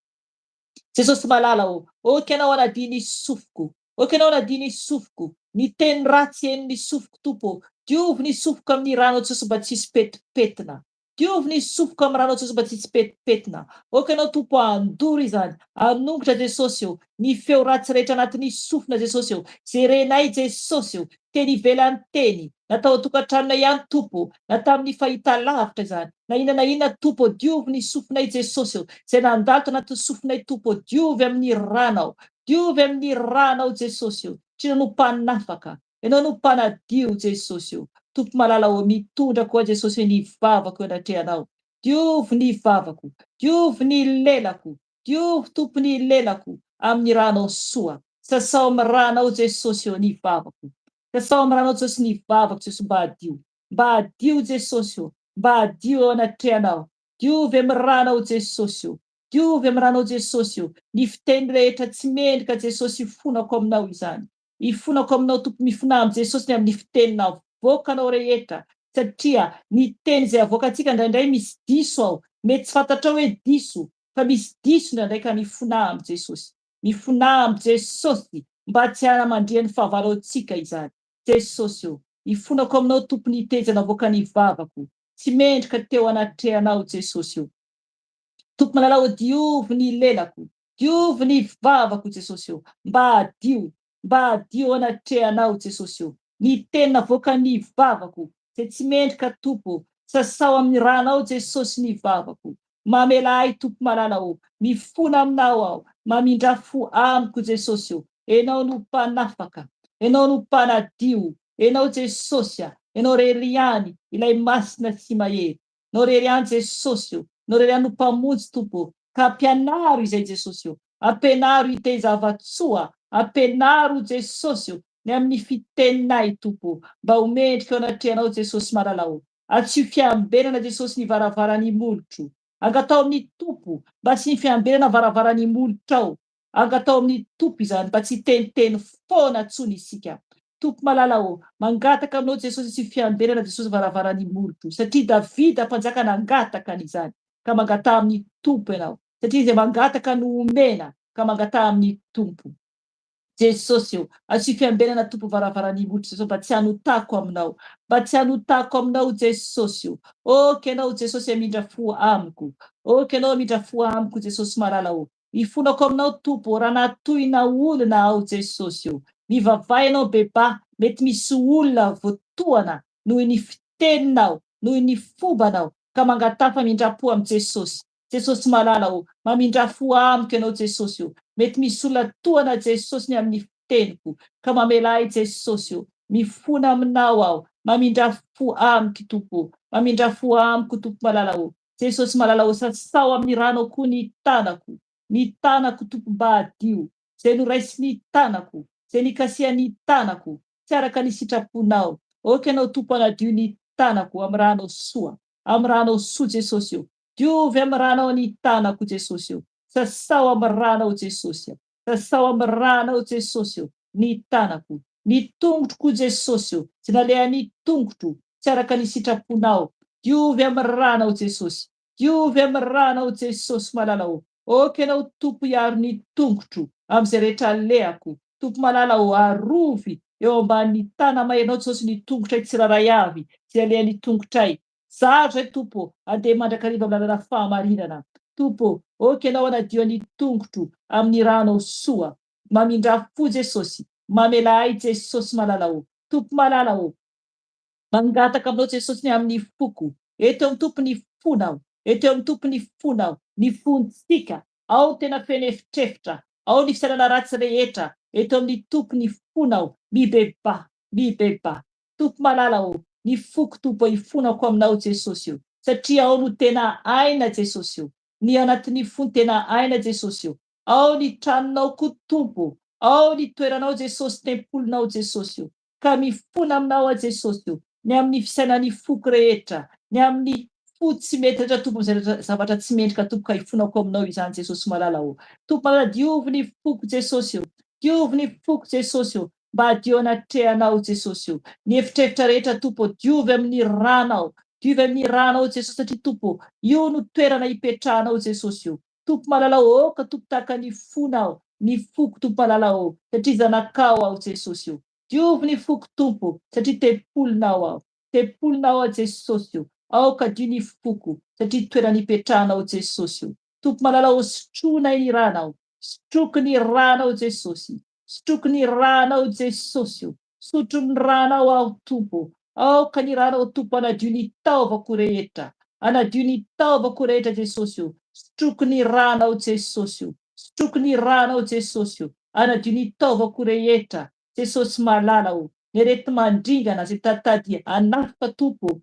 Jesosy malala o ok ianao anadia ny sofiko ok ianao anadia ny sofiko ny teny ratsy henon'ny sofiko Tompo o diovy ny sofiko amin'ny ranao Jesosy mba tsy hisy petipetina Diovy ny sofiko amin'ny ranao Jesosy mba tsy hisy petipetina. Aoka Ianao Tompo handoro izany, hanongotra Jesosy ô, ny feo ratsy rehetra anatin'ny sofina Jesosy ô, jerenay Jesosy ô, teny ivelany teny, na tao an-tokantranonay ihany Tompo ô, na tamin'ny fahita lavitra izany, na inona na inona Tompo ô, diovy ny sofinay Jesosy ô, izay nandalo tanatin'ny sofinay Tompo ô, diovy amin'ny ranao, diovy amin'ny ranao Jesosy ô, satria Ianao no mpanafaka, Ianao no mpanadio Jesosy o. Tompo malala o, mitondra koa Jesosy ny vavako eo anatrehanao. Diovy ny vavako, diovy ny lelako, diovy Tompo ny lelako amin'ny ranao soa. Sasao amin'ny ranao Jesosy o ny vavako. Sasao amin'ny ranao Jesosy ny vavako Jesosy mba hadio. Mba hadio Jesosy o, mba hadio eo anatrehanao. Diovy amin'ny ranao Jesosy o. Diovy amin'ny ranao Jesosy o. Ny fiteny rehetra tsy mendrika Jesosy ifonako aminao izany. Ifonako aminao Tompo mifona amin'i Jesosy ny amin'ny fiteny navoakanao rehetra. Satria ny teny izay avoakantsika indraindray misy diso ao. Mety tsy fantatrao hoe diso, fa misy diso indraindray ka mifonà amin'i Jesosy. Mifonà amin'i Jesosy mba tsy hanamandrian'ny fahavalo antsika izany. Jesosy ô, ifonako aminao Tompo ny teny izay navoakan'ny vavako. Tsy mendrika teo anatrehanao Jesosy ô. Tompo malala ô diovy ny lelako, diovy ny vavako Jesosy ô, mba hadio, mba hadio eo anatrehanao Jesosy ô. Ny teny navoakan'ny vavako izay tsy mendrika Tompo ô, sasao amin'ny ranao Jesosy ny vavako. Mamela ahy Tompo malala ô, mifona aminao aho, mamindrà fo amiko Jesosy ô, Enao no mpanafaka, Enao no mpanadio, Enao Jesosy a, Enao rery ihany ilay masina sy mahery. Nao rery ihany Jesosy o, Nao rery ihany no Mpamonjy Tompo o, ka ampianaro izay Jesosy o, ampianaro hiteny zava-tsoa, ampianaro Jesosy o, ny amin'ny fiteninay Tompo o, mba ho mendrika eo anatrehanao Jesosy malala o, atsio fiambenana Jesosy ny varavaran'ny molotro, angataho amin'ny Tompo mba tsy ny fiambenana varavaran'ny molotrao, Angataho amin'ny Tompo izany mba tsy hiteniteny foana tsony isika. Tompo malala ô, mangataka aminao Jesosy asio fiambenana Jesosy varavaran'ny molotro satria Davida mpanjaka nangataka an'izany ka mangataha amin'ny Tompo ianao satria izay mangataka no omena ka mangataha amin'ny Tompo. Jesosy ô, asio fiambenana Tompo varavaran'ny molotro Jesosy mba tsy hanotako aminao, mba tsy hanotako aminao Jesosy ô. Ok ianao Jesosy hamindra fo amiko, ok ianao hamindra fo amiko Jesosy malala ô. Ifonako aminao Tompo ô, raha nahatohina olona aho Jesosy ô, mivavaha ianao Beba, mety misy olona voatohana noho ny fiteninao, noho ny fombanao, ka mangataha famindram-po amin'i Jesosy. Jesosy malala ô, mamindrà fo amiko ianao Jesosy ô, mety misy olona tohana Jesosy ny amin'ny fiteniko, ka mamela ahy Jesosy ô, mifona aminao aho, mamindrà fo amiko Tompo ô, mamindrà fo amiko Tompo malala ô, Jesosy malala ô sasao amin'ny ranao koa ny tanako, ny tanako Tompo mba hadio, zay noraisin'ny tanako, zay nikasihan'ny tanako, tsy araka ny sitraponao, ok ianao Tompo hanadio ny tanako amin'ny ranao soa, amin'ny ranao soa Jesosy ô, diovy amin'ny ranao ny tanako Jesosy ô, sasao amin'ny ranao Jesosy a. Sasao amin'ny ranao Jesosy ô, ny tanako, ny tongotro koa Jesosy ô, tsy nalehan'ny tongotro, tsy araka ny sitraponao, diovy amin'ny ranao Jesosy, diovy amin'ny ranao Jesosy malala ô, ok Ianao Tompo hiaro ny tongotro amin'izay rehetra alehako, Tompo malala ô, arovy eo ambanin'ny tana-maherinao Jesosy ny tongotray tsirairay avy, izay alehan'ny tongotray, Zaro izay Tompo ô, andeha mandrakariva amin'ny lalana fahamarinana. Tompo ô, ok Ianao hanadio ny tongotro amin'ny ranao soa. Mamindrà fo Jesosy, mamela ahy Jesosy malala ô. Tompo malala ô, mangataka aminao Jesosy ny amin'ny foko. Eto amin'ny Tompo ny fonao, eto amin'ny Tompo ny fonao, ny fontsika. Ao ny tena feno efitrefitra, ao ny fisainana ratsy rehetra, eto amin'ny Tompo ny fonao. Mibebaha, mibebaha. Tompo malala ô, ny foko Tompo ifonako aminao Jesosy ô, satria ao no tena aina Jesosy ô, ny anatin'ny fo no tena aina Jesosy ô, ao ny tranonao koa Tompo, ao ny toeranao Jesosy tempolinao Jesosy ô, ka mifona aminao aho Jesosy ô, ny amin'ny fisainan'ny foko rehetra, ny amin'ny fo tsy mety rehetra Tompo amin'izay zavatra tsy mendrika Tompo ka ifonako aminao izany Jesosy malala ô, Tompo malala diovy ny foko Jesosy ô, diovy ny foko Jesosy ô, Mba hadio anatrehanao Jesosy o. Ny efitrefitra rehetra Tompo o, diovy amin'ny ranao, diovy amin'ny ranao Jesosy satria Tompo o, io no toerana ipetrahanao Jesosy o. Tompo malala o, aoka Tompo tahaka ny fonao, ny foko Tompo malala o, satria zanakao aho Jesosy o. Diovy ny foko Tompo, satria tempolinao aho, tempolinao aho Jesosy o, aoka hadio ny foko, satria toerana ipetrahanao Jesosy o. Tompo malala o, sotroinay ny ranao, sotroko ny ranao Jesosy, Sotroko ny ranao Jesosy o! Sotro ny ranao aho Tompo o! Aoka ny ranao Tompo hanadio ny taovako rehetra! Hanadio ny taovako rehetra Jesosy o! Sotroko ny ranao Jesosy o! Sotroko ny ranao Jesosy o! Hanadio ny taovako rehetra Jesosy malala o! Ny areti-mandringana izay tatady hanafika Tompo o!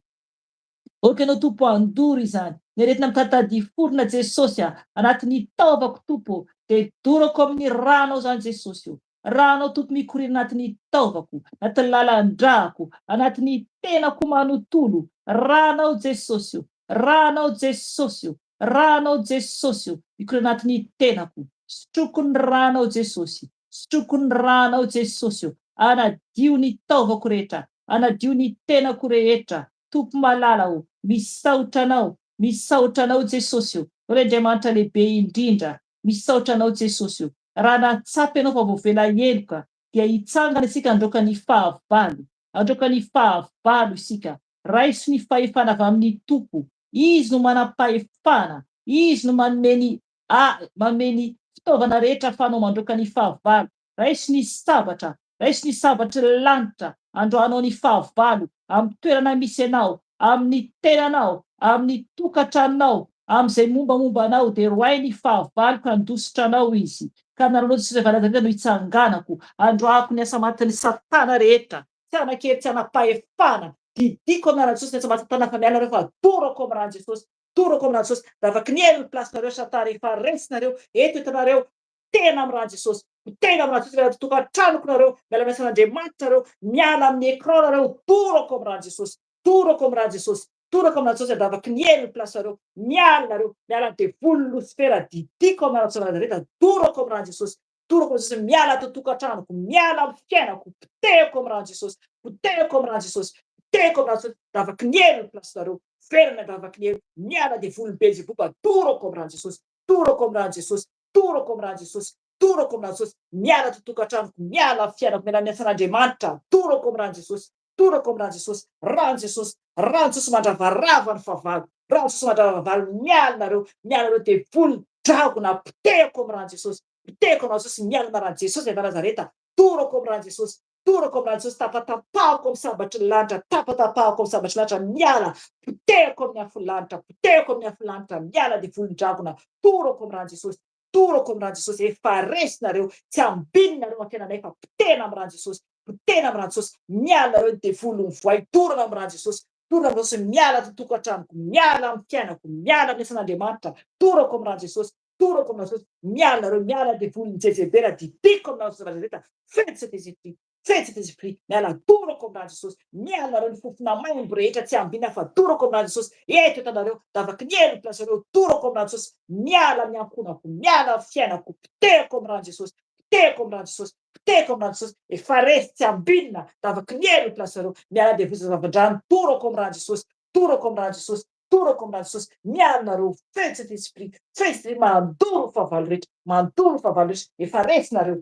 Ok ianao Tompo handoro izany ny aretina mitatady forona Jesosy a anatin'ny taovako Tompo ô dia dorako amin'ny ranao izany Jesosy ô ranao Tompo mikoriana anatin'ny taovako anatin'ny lalan-drako anatin'ny tenako manontolo ranao Jesosy ô ranao Jesosy ô ranao Jesosy ô mikoriana anatin'ny tenako sotroko ny ranao Jesosy sotroko ny ranao Jesosy ô anadio ny taovako rehetra anadio ny tenako rehetra. Tompo malala o, misaotra Anao, misaotra Anao Jesosy o, ry Andriamanitra lehibe indrindra, misaotra Anao Jesosy o. Raha nahatsapa ianao fa voavela heloka, dia hitsangana isika handroaka ny fahavalo, handroaka ny fahavalo isika. Raiso ny fahefana avy amin'ny Tompo, Izy no manam-pahefana, Izy no manome ny a, manome ny fitaovana rehetra ahafahanao mandroaka ny fahavalo. Raiso ny sabatra, raiso ny sabatry ny lanitra, androanao ny fahavalo amin'ny toerana misy anao, amin'ny tenanao, amin'ny tokantranonao, amin'izay mombamomba anao, dia roahy ny fahavalo ka handositra anao izy. Ka aminareo Jesosy avy Nazareta no hitsanganako, androahako ny asa matin'i Satana rehetra, tsy hanan-kery tsy hanam-pahefana, didiko amin'ny anaran'i Jesosy ny asa matin'i Satana fa miala nareo fa dorako amin'ny ran'i Jesosy, dorako amin'ny ran'i Jesosy, davaky ny helo ny place-nareo Satana rehefa resinareo, eto hitanareo, Tena amin'ny ran'i Jesosy. Tena amin'ny ran'i Jesosy miala ato tokantranoko nareo, miala amin'ny asan'Andriamanitra nareo, miala amin'ny écran nareo, dorako amin'ny ran'i Jesosy, dorako amin'ny ran'i Jesosy, dorako amin'ny ran'i Jesosy andavaky ny helo ny place nareo, miala nareo, miala ny devoly losifera didiko amin'ny ran'i Jesosy Nazareta, dorako amin'ny ran'i Jesosy, dorako amin'ny Jesosy, miala ato tokantranoko, miala amin'ny fiainako, potehiko amin'ny ran'i Jesosy, potehiko amin'ny ran'i Jesosy, potehiko amin'ny ran'i Jesosy, davaky ny helo ny place nareo, verina davaky ny helo, miala devoly Belzeboba, dorako amin'ny ran'i Jesosy, Torako amin'ny ran'i Jesosy, torako amin'ny ran'i Jesosy, torako amin'ny ran'i Jesosy, miala ato tokantranoko, miala amin'ny fiainako, miala amin'ny asan'Andriamanitra, torako amin'ny ran'i Jesosy, torako amin'ny ran'i Jesosy, ran'i Jesosy, ran'i Jesosy mandravarava ny fahavalo, ran'i Jesosy mandravarava fahavalo, miala nareo, miala nareo devoly, dragona, potehiko amin'ny ran'i Jesosy, potehiko amin'ny ran'i Jesosy, miala amin'ny ran'i Jesosy avy Nazareta, torako amin'ny ran'i Jesosy, Torako amin'ny ran'i Jesosy, tapatapahako amin'ny sabatry ny lanitra, tapatapahako amin'ny sabatry ny lanitra, miala, potehiko amin'ny afon'ny lanitra, potehiko amin'ny afon'ny lanitra, miala devolin-dragona, torako amin'ny ran'i Jesosy, torako amin'ny ran'i Jesosy, efa resinareo, tsy ambininareo amin'ny fiainanay fa potehina amin'ny ran'i Jesosy, potehina amin'ny ran'i Jesosy, miala nareo ny devoly mivoay, torana amin'ny ran'i Jesosy, torana amin'ny Jesosy, miala ato tokantranoko, miala amin'ny fiainako, miala amin'ny asan'Andriamanitra, torako amin'ny ran'i Jesosy, Torako aminareo Jesosy, miala nareo, miala devoly ny jejebela didiko aminareo Jesosy Nazareta, feno Saint Esprit, feno Saint Esprit, miala dorako amin'ny ran'i Jesosy, miala nareo ny fofona maimbo rehetra tsy ambina fa dorako amin'ny ran'i Jesosy, eto hitanareo, davaky ny helo ny place nareo, dorako amin'ny ran'i Jesosy, miala amin'ny ankohonako, miala amin'ny fiainako, potehiko amin'ny ran'i Jesosy, potehiko amin'ny ran'i Jesosy, potehiko amin'ny ran'i Jesosy, efa resy tsy ambinina, davaky ny helo ny place nareo, miala devoly zazavin-drano, dorako amin'ny ran'i Jesosy, dorako amin'ny ran'i Jesosy, Torako amin'ny ran'i Jesosy, miala nareo, feno Saint Esprit, feno Saint Esprit, mandoro ny fahavalo rehetra, mandoro ny fahavalo rehetra, efa resy nareo,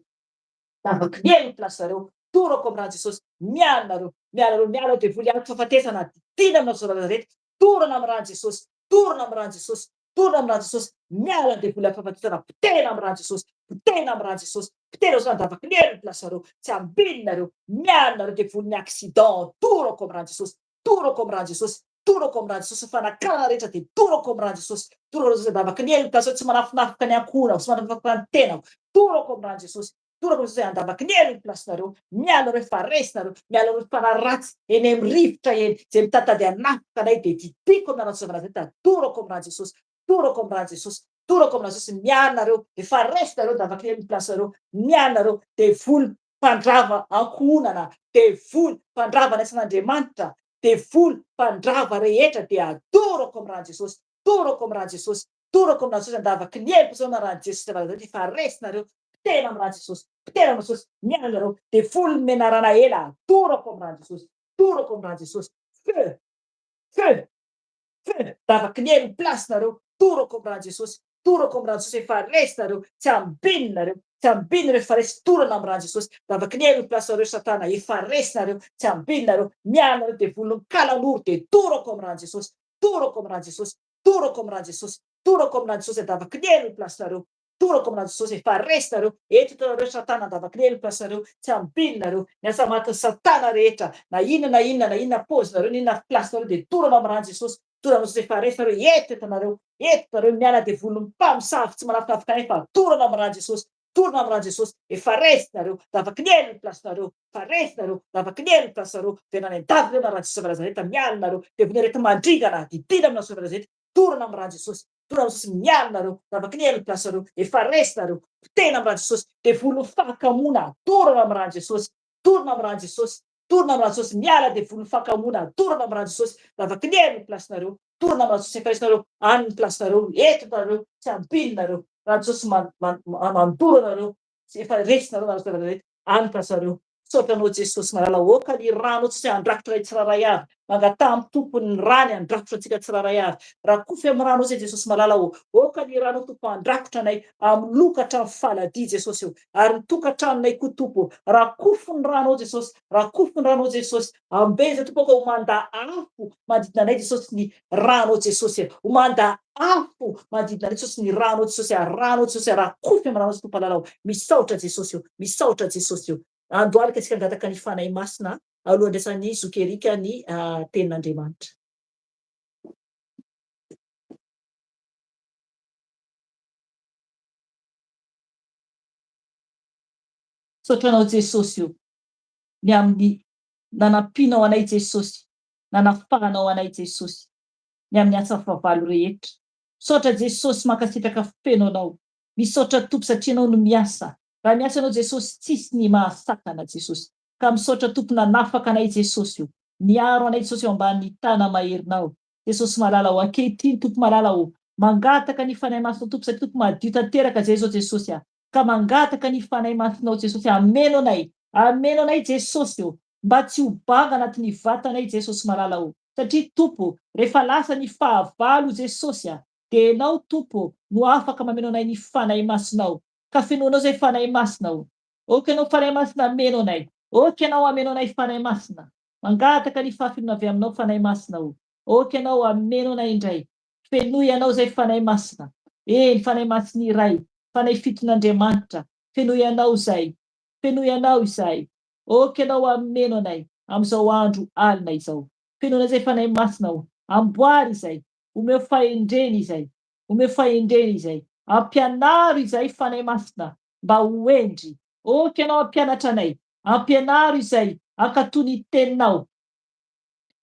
davaky ny helo ny place nareo, torako amin'ny ran'i Jesosy, miala nareo, miala nareo, miala ao devoly aloky fahafatesana, didina aminao Jesosy Nazareta, torana amin'ny ran'i Jesosy, torana amin'ny ran'i Jesosy, torana amin'ny ran'i Jesosy, miala ny devoly aloky fahafatesana, potehina amin'ny ran'i Jesosy, potehina amin'ny ran'i Jesosy, potehina Jesosy davaky ny helo ny place nareo, tsy ambiny nareo, miala nareo devoly ny accident, torako amin'ny ran'i Jesosy, Torako amin'ny ran'i Jesosy, torako amin'ny ran'i Jesosy ny fanakana rehetra dia torako amin'ny ran'i Jesosy, torako amin'ny Jesosy andavaky ny heloka sao tsy manafinafika ny ankohonako, tsy manafinafika ny tenako, torako amin'ny ran'i Jesosy, torako amin'ny Jesosy andavaky ny helo ny place-nareo, miala nareo fa resinareo, miala nareo fanahy ratsy eny amin'ny rivotra eny, izay mitaditady hanafika anay dia didiko amin'ny anaran'i Jesosy avy Nazareta, torako amin'ny ran'i Jesosy, torako amin'ny ran'i Jesosy, torako amin'ny ran'i Jesosy, miala nareo, efa resinareo andavaky ny helo ny place-nareo, miala nareo, devoly mpandrava ankohonana, devoly mpandrava ny asan'Andriamanitra, devoly mpandrava rehetra dia adorako amin'ny ran'i Jesosy, dorako amin'ny ran'i Jesosy, dorako amin'ny ran'i Jesosy andavaky ny heloka sao na ran'i Jesosy avy efa resinareo, potehina amin'ny ran'i Jesosy, potehina amin'ny Jesosy, miala nareo, devoly menarana ela, dorako amin'ny ran'i Jesosy, dorako amin'ny ran'i Jesosy, feu, feu. Feno davaky ny helo ny place nareo, torako am ran'i Jesosy, torako am ran'i Jesosy efa resy nareo, tsy ambiny nareo, tsy ambiny nareo efa resy, torana am ran'i Jesosy, davaky ny helo ny place nareo satana, efa resy nareo, tsy ambiny nareo, miala nareo devoly ny kalanoro de torako am ran'i Jesosy, torako am ran'i Jesosy, torako am ran'i Jesosy, torako am ran'i Jesosy davaky ny helo ny place nareo, Torako aminareo Jesosy efa resy nareo eto hitanareo satana andavaky ny heloka nareo tsy ambiny nareo ny asa matin'ny satana rehetra na inona na inona na inona paozy nareo na inona place nareo dia torana amin'ny rany Jesosy torana Jesosy efa resy nareo eto hitanareo eto nareo miala devoly mpamosavy tsy manafinafika anay fa torana amin'ny rany Jesosy torana amin'ny rany Jesosy efa resy nareo davaky ny helo ny place nareo efa resy nareo davaky ny helo ny place nareo verina any an-davy nareo na rany Jesosy avy Nazareta miala nareo devoly areti-mandringana didina aminareo Jesosy avy Nazareta torana amin'ny rany Jesosy Tonga Jesosy miala nareo, ravaky ny helo ny place nareo, efa resy nareo, potehina am rany Jesosy, devoly ny fahakamoana, dorana am rany Jesosy, dorana am rany Jesosy, dorana am rany Jesosy, miala devoly ny fahakamoana, dorana am rany Jesosy, ravaky ny helo ny place nareo, dorana am rany Jesosy, efa resy nareo, any ny place nareo, eto nareo, tsy ambiny nareo, rany Jesosy mandoro anareo, efa resy nareo, nareo, any ny place nareo. Misaotra anao Jesosy malala Aoka ny ranao tsy handrakotra anay tsirairay avy. Mangataha amin'ny Tompo ny rany handrakotra antsika tsirairay avy. Rakofy amin'ny ranao izay Jesosy malala ô. Aoka ny ranao Tompo handrakotra anay amin'ny loha ka hatramin'ny faladia Jesosy ô. Ary ny tokantranonay koa Tompo ô. Rakofy ny ranao Jesosy. Rakofy ny ranao Jesosy. Ambeza Tompo aoka ho manda afo manodidina anay Jesosy ny ranao Jesosy. Ho manda afo manodidina anay Jesosy ny ranao Jesosy. Ranao Jesosy. Rakofy amin'ny ranao Tompo malala ô. Misaotra Jesosy ô. Misaotra Jesosy ô. Andohalika isika hangataka ny Fanahy Masina alohan'ny handraisan'i Zoky Eric ny Tenin'Andriamanitra. Misaotra Anao Jesosy o, ny amin'ny nanampianao anay Jesosy, nanafahanao anay Jesosy, ny amin'ny asa fahavalo rehetra. Misaotra Jesosy, mankasitraka feno Anao. Misaotra Tompo satria Ianao no miasa. Raha miasa Ianao Jesosy tsisy ny mahasakana Jesosy. Ka misaotra Tompo nanafaka anay Jesosy o. Niaro anay Jesosy eo ambany tana maherinao. Jesosy malala o. Ankehitriny Tompo malala o. Mangataka ny Fanahy Masinao Tompo satria Tompo madio tanteraka zay zao Jesosy a. Ka mangataka ny Fanahy Masinao Jesosy hameno anay. Hameno anay Jesosy o. Mba tsy ho banga anatin'ny vatanay Jesosy malala o. Satria Tompo rehefa lasa ny fahavalo Jesosy a. Dia Ianao Tompo ô no afaka mameno anay ny Fanahy Masinao. Ka fenoinao izay Fanahy Masina ô. Ok Ianao Fanahy Masina hameno anay. Ok Ianao hameno anay Fanahy Masina. Mangataka ny fahafenoana avy Aminao Fanahy Masina ô. Ok Ianao hameno anay indray. Fenoy Ianao izay Fanahy Masina. Eny, Fanahy Masina iray, Fanahy fiton'Andriamanitra. Fenoy Ianao izay. Fenoy Ianao izay. Ok Ianao hameno anay amin'izao andro alina izao. Fenoy anay izay Fanahy Masina ô. Amboary izay. Omeo fahendrena izay. Omeo fahendrena izay. Ampianaro izay Fanahy Masina mba ho hendry. Ok ianao hampianatra anay. Ampianaro izay hankatò ny teninao.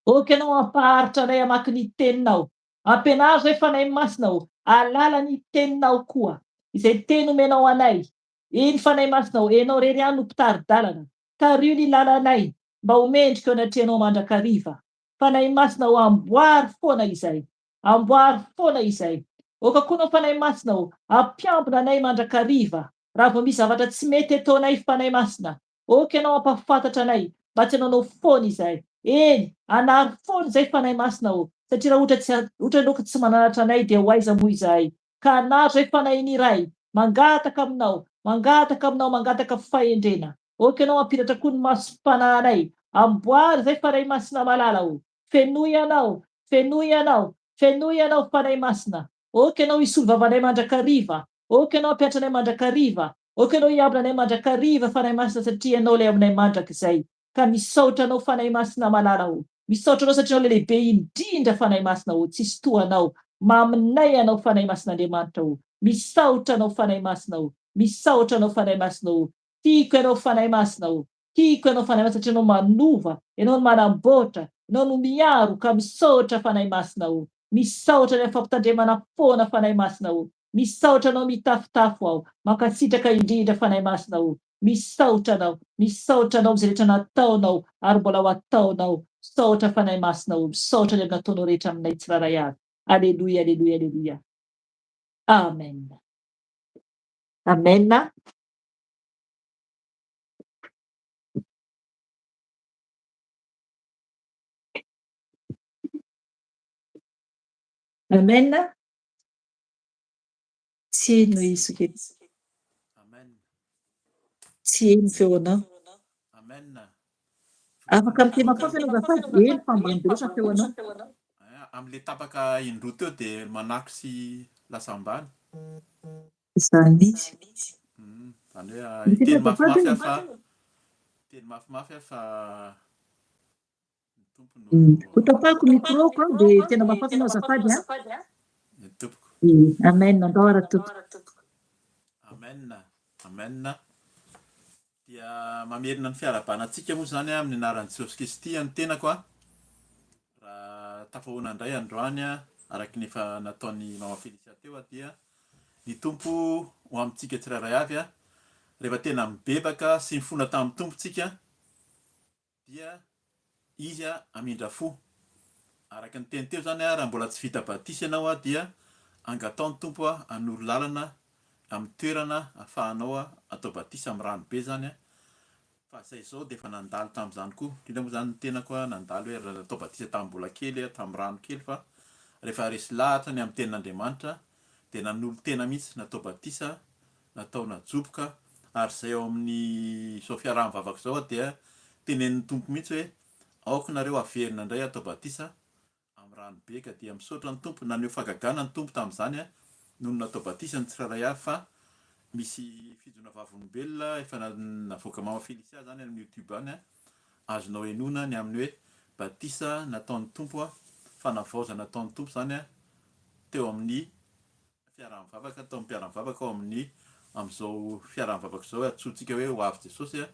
Ok ianao hampaharitra anay hamaky ny teninao. Ampianaro izay Fanahy Masina ô. Ahalala ny teninao koa. Izay teny omenao anay. Eny Fanahy Masina ô, Ianao irery ihany no mpitari-dalana. Tariho ny lalanay mba ho mendrika eo anatrehanao mandrakariva. Fanahy Masina ô amboary foana izay. Amboary foana izay. Aoka koa nao Fanahy Masina ô ampiambina anay mandrakariva raha vao misy zavatra tsy mety ataonay Fanahy Masina. Aoka Ianao hampafantatra anay mba tsy hanaonao foana izay. Eny, anaro foana izay Fanahy Masina ô, satria raha ohatra tsy ohatra Ianao ka tsy mananatra anay dia ho aiza moa izahay? Ka anaro izay Fanahin'ny Ray. Mangataka Aminao, mangataka Aminao, mangataka fahendrena. Ok ianao hampiratra koa ny masom-panahinay. Amboary izay Fanahy Masina malala o. Fenoy Ianao, fenoy Ianao, fenoy Ianao Fanahy Masina. Ok ianao hisolo vavanay mandrakariva. Ok ianao hampiantra anay mandrakariva. Ok ianao hiambina anay mandrakariva Fanahy Masina satria Ianao ilay aminay mandrakizay. Ka misaotra Anao Fanahy Masina malala o. Misaotra Anao satria Ianao ilay lehibe indrindra Fanahy Masina o. Tsisy toa Anao. Maminay Ianao Fanahy Masina Andriamanitra o. Misaotra Anao Fanahy Masina o. Misaotra Anao Fanahy Masina o. Tiako ianao Fanahy Masina o! Tiako ianao Fanahy Masina satria ianao manova, ianao no manamboatra, ianao no miaro ka misaotra Fanahy Masina o! Misaotra ny amin'ny fampitandremana foana Fanahy Masina o! Misaotra anao mitafotafo aho, mankasitraka indrindra Fanahy Masina o! Misaotra anao, misaotra anao amin'izay rehetra nataonao ary mbola ho ataonao, misaotra Fanahy Masina o! Misaotra ny amin'ny nataonao rehetra aminay tsirairay avy. Aleloia, aleloia, aleloia. Amen. Amen. Amen. Tsy heno izy kely. Amen. Tsy heno feonao. Amen. Afaka miteny mafimafy ianao azafady, heno fa ambany be loatra ny feonao. Amin'ilay tapaka indroa teo dia manako sy lasa ambany. Izany mihitsy. Izany hoe hiteny mafimafy aho fa hiteny mafimafy aho fa ny Tompo no Ho tapahako micro-ko an, dia tena mafimafy ianao azafady an. Ny tompoko. Amen, andao ara tompoko. Amen, amen. Dia mamerina ny fiarahabana antsika moa izany amin'ny anaran'i Jesosy Kristy ny tenako an. Raha tafahoana indray androany araka ny efa nataon'i Mama Felicia teo dia ny Tompo ho amintsika tsirairay avy rehefa tena mibebaka sy mifona tamin'ny Tompo tsika dia Izy hamindra fo. Araka ny teny teo izany raha mbola tsy vita batisa ianao dia angatao ny Tompo hanoro lalana amin'ny toerana ahafahanao atao batisa amin'ny rano be izany. Fa zay izao dia efa nandalo tamin'izany koa. Indrindra moa izany ny tenako nandalo hoe natao batisa tamin'ny mbola kely tamin'ny rano kely fa rehefa resy lahatra ny amin'ny tenin'Andriamanitra dia nanolo-tena mihitsy natao batisa, natao najoboka ary izay ao amin'ny izao fiaraha-mivavaka izao dia tenenin'ny Tompo mihitsy hoe aoka nareo haverina indray hatao batisa Amin'ny rano be ka dia misaotra ny Tompo, naneho fahagagana ny Tompo tamin'izany nony natao batisa ny tsirairay avy fa misy fijoana vavolombelona efa navoaka mama Felicia zany any amin'ny youtube any azonao henoina ny amin'ny hoe batisa nataon'ny Tompo fanavaozana nataon'ny Tompo zany teo amin'ny fiaraha-mivavaka tao amin'ny mpiara-mivavaka ao amin'ny amin'izao fiaraha-mivavaka izao antsointsika hoe ho avy Jesosy a,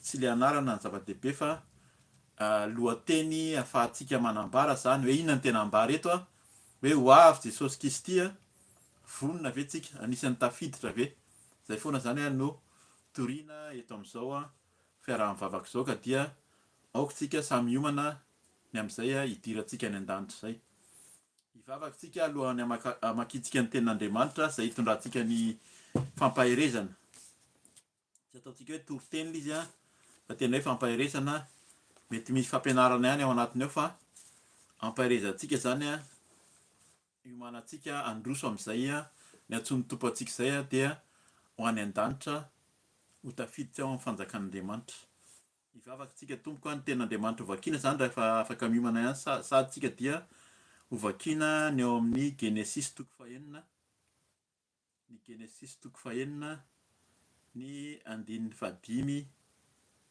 tsy ilay anarana ny zava-dehibe fa lohateny ahafahantsika manambara izany hoe inona no tena ambara eto a, hoe ho avy Jesosy Kristy a, vonona ve tsika, anisan'ny tafiditra ve? Izay foana izany no toriana eto amin'izao fiaraha-mivavaka izao ka dia aoka tsika samy hiomana ny amin'izay hidirantsika any an-danitra izay. Hivavaka isika alohan'ny hamakiantsika ny Tenin'Andriamanitra izay hitondrantsika ny fampaherezana. Tsy ataontsika hoe toriteny ilay izy fa tena hoe fampaherezana. Mety misy fampianarana ihany ao anatiny ao fa ampaherezantsika izany, hiomanantsika handroso amin'izay ny antsoin'ny Tompo antsika izay dia ho any an-danitra, ho tafiditra ao amin'ny fanjakan'Andriamanitra. Hivavaka tsika tompoko a, ny tenin'Andriamanitra ho vakiana zany rahefa afaka miomana ihany sady tsika dia ho vakiana ny ao amin'ny Genesisy toko fahenina, ny Genesisy toko fahenina ny andininy fahadimy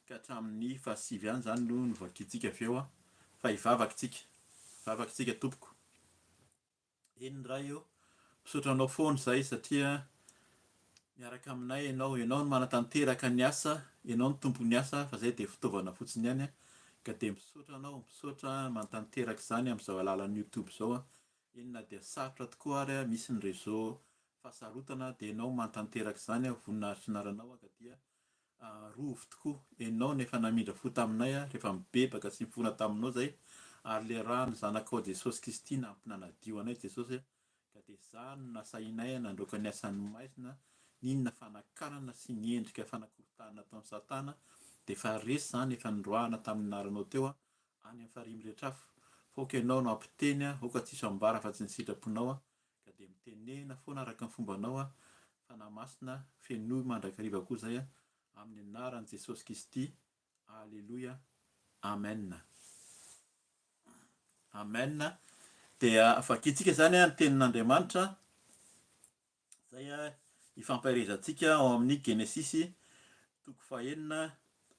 ka hatramin'ny fahasivy any zany no novakiantsika avy eo a, fa hivavaka tsika, hivavaka tsika tompoko. Eny Ray o, misaotra Anao foana izahay satria miaraka aminay Ianao, Ianao no manatanteraka ny asa, Ianao no tompon'ny asa fa izay dia fitaovana fotsiny ihany ka dia misaotra Anao, misaotra manatanteraka izany amin'izao alalan'ny youtube izao, eny na dia sarotra tokoa ary misy ny réseau fahasarotana dia Ianao manatanteraka izany, voninahitry ny anaranao ka dia Arovy tokoa Ianao no efa namindra fo taminay rehefa mibebaka sy mifona taminao zay ary le ra ny zanakao Jesosy Kristy nampinanadio anay Jesosy ka de za no nasahinay nandroaka ny asan'ny maizina n'inona fanakanana sy ny endrika fanakorontanana ataon'i satana de efa resy zany efa noroahana tamin'ny anaranao teo any amin'ny farihy miretrafo fa aoka Ianao no hampiteny aoka tsisy ambara afa tsy ny sitraponao Ka dia mitenena foana araka ny fombanao aho, Fanahy Masina, fenoy mandrakariva koa izay amin'ny anaran'i Jesosy Kisty, Aleloia, Amen. Amen. Dia vakintsika izany ny tenin'Andriamanitra izay ifampaherezantsika ao amin'ny Genesisy toko fahenina,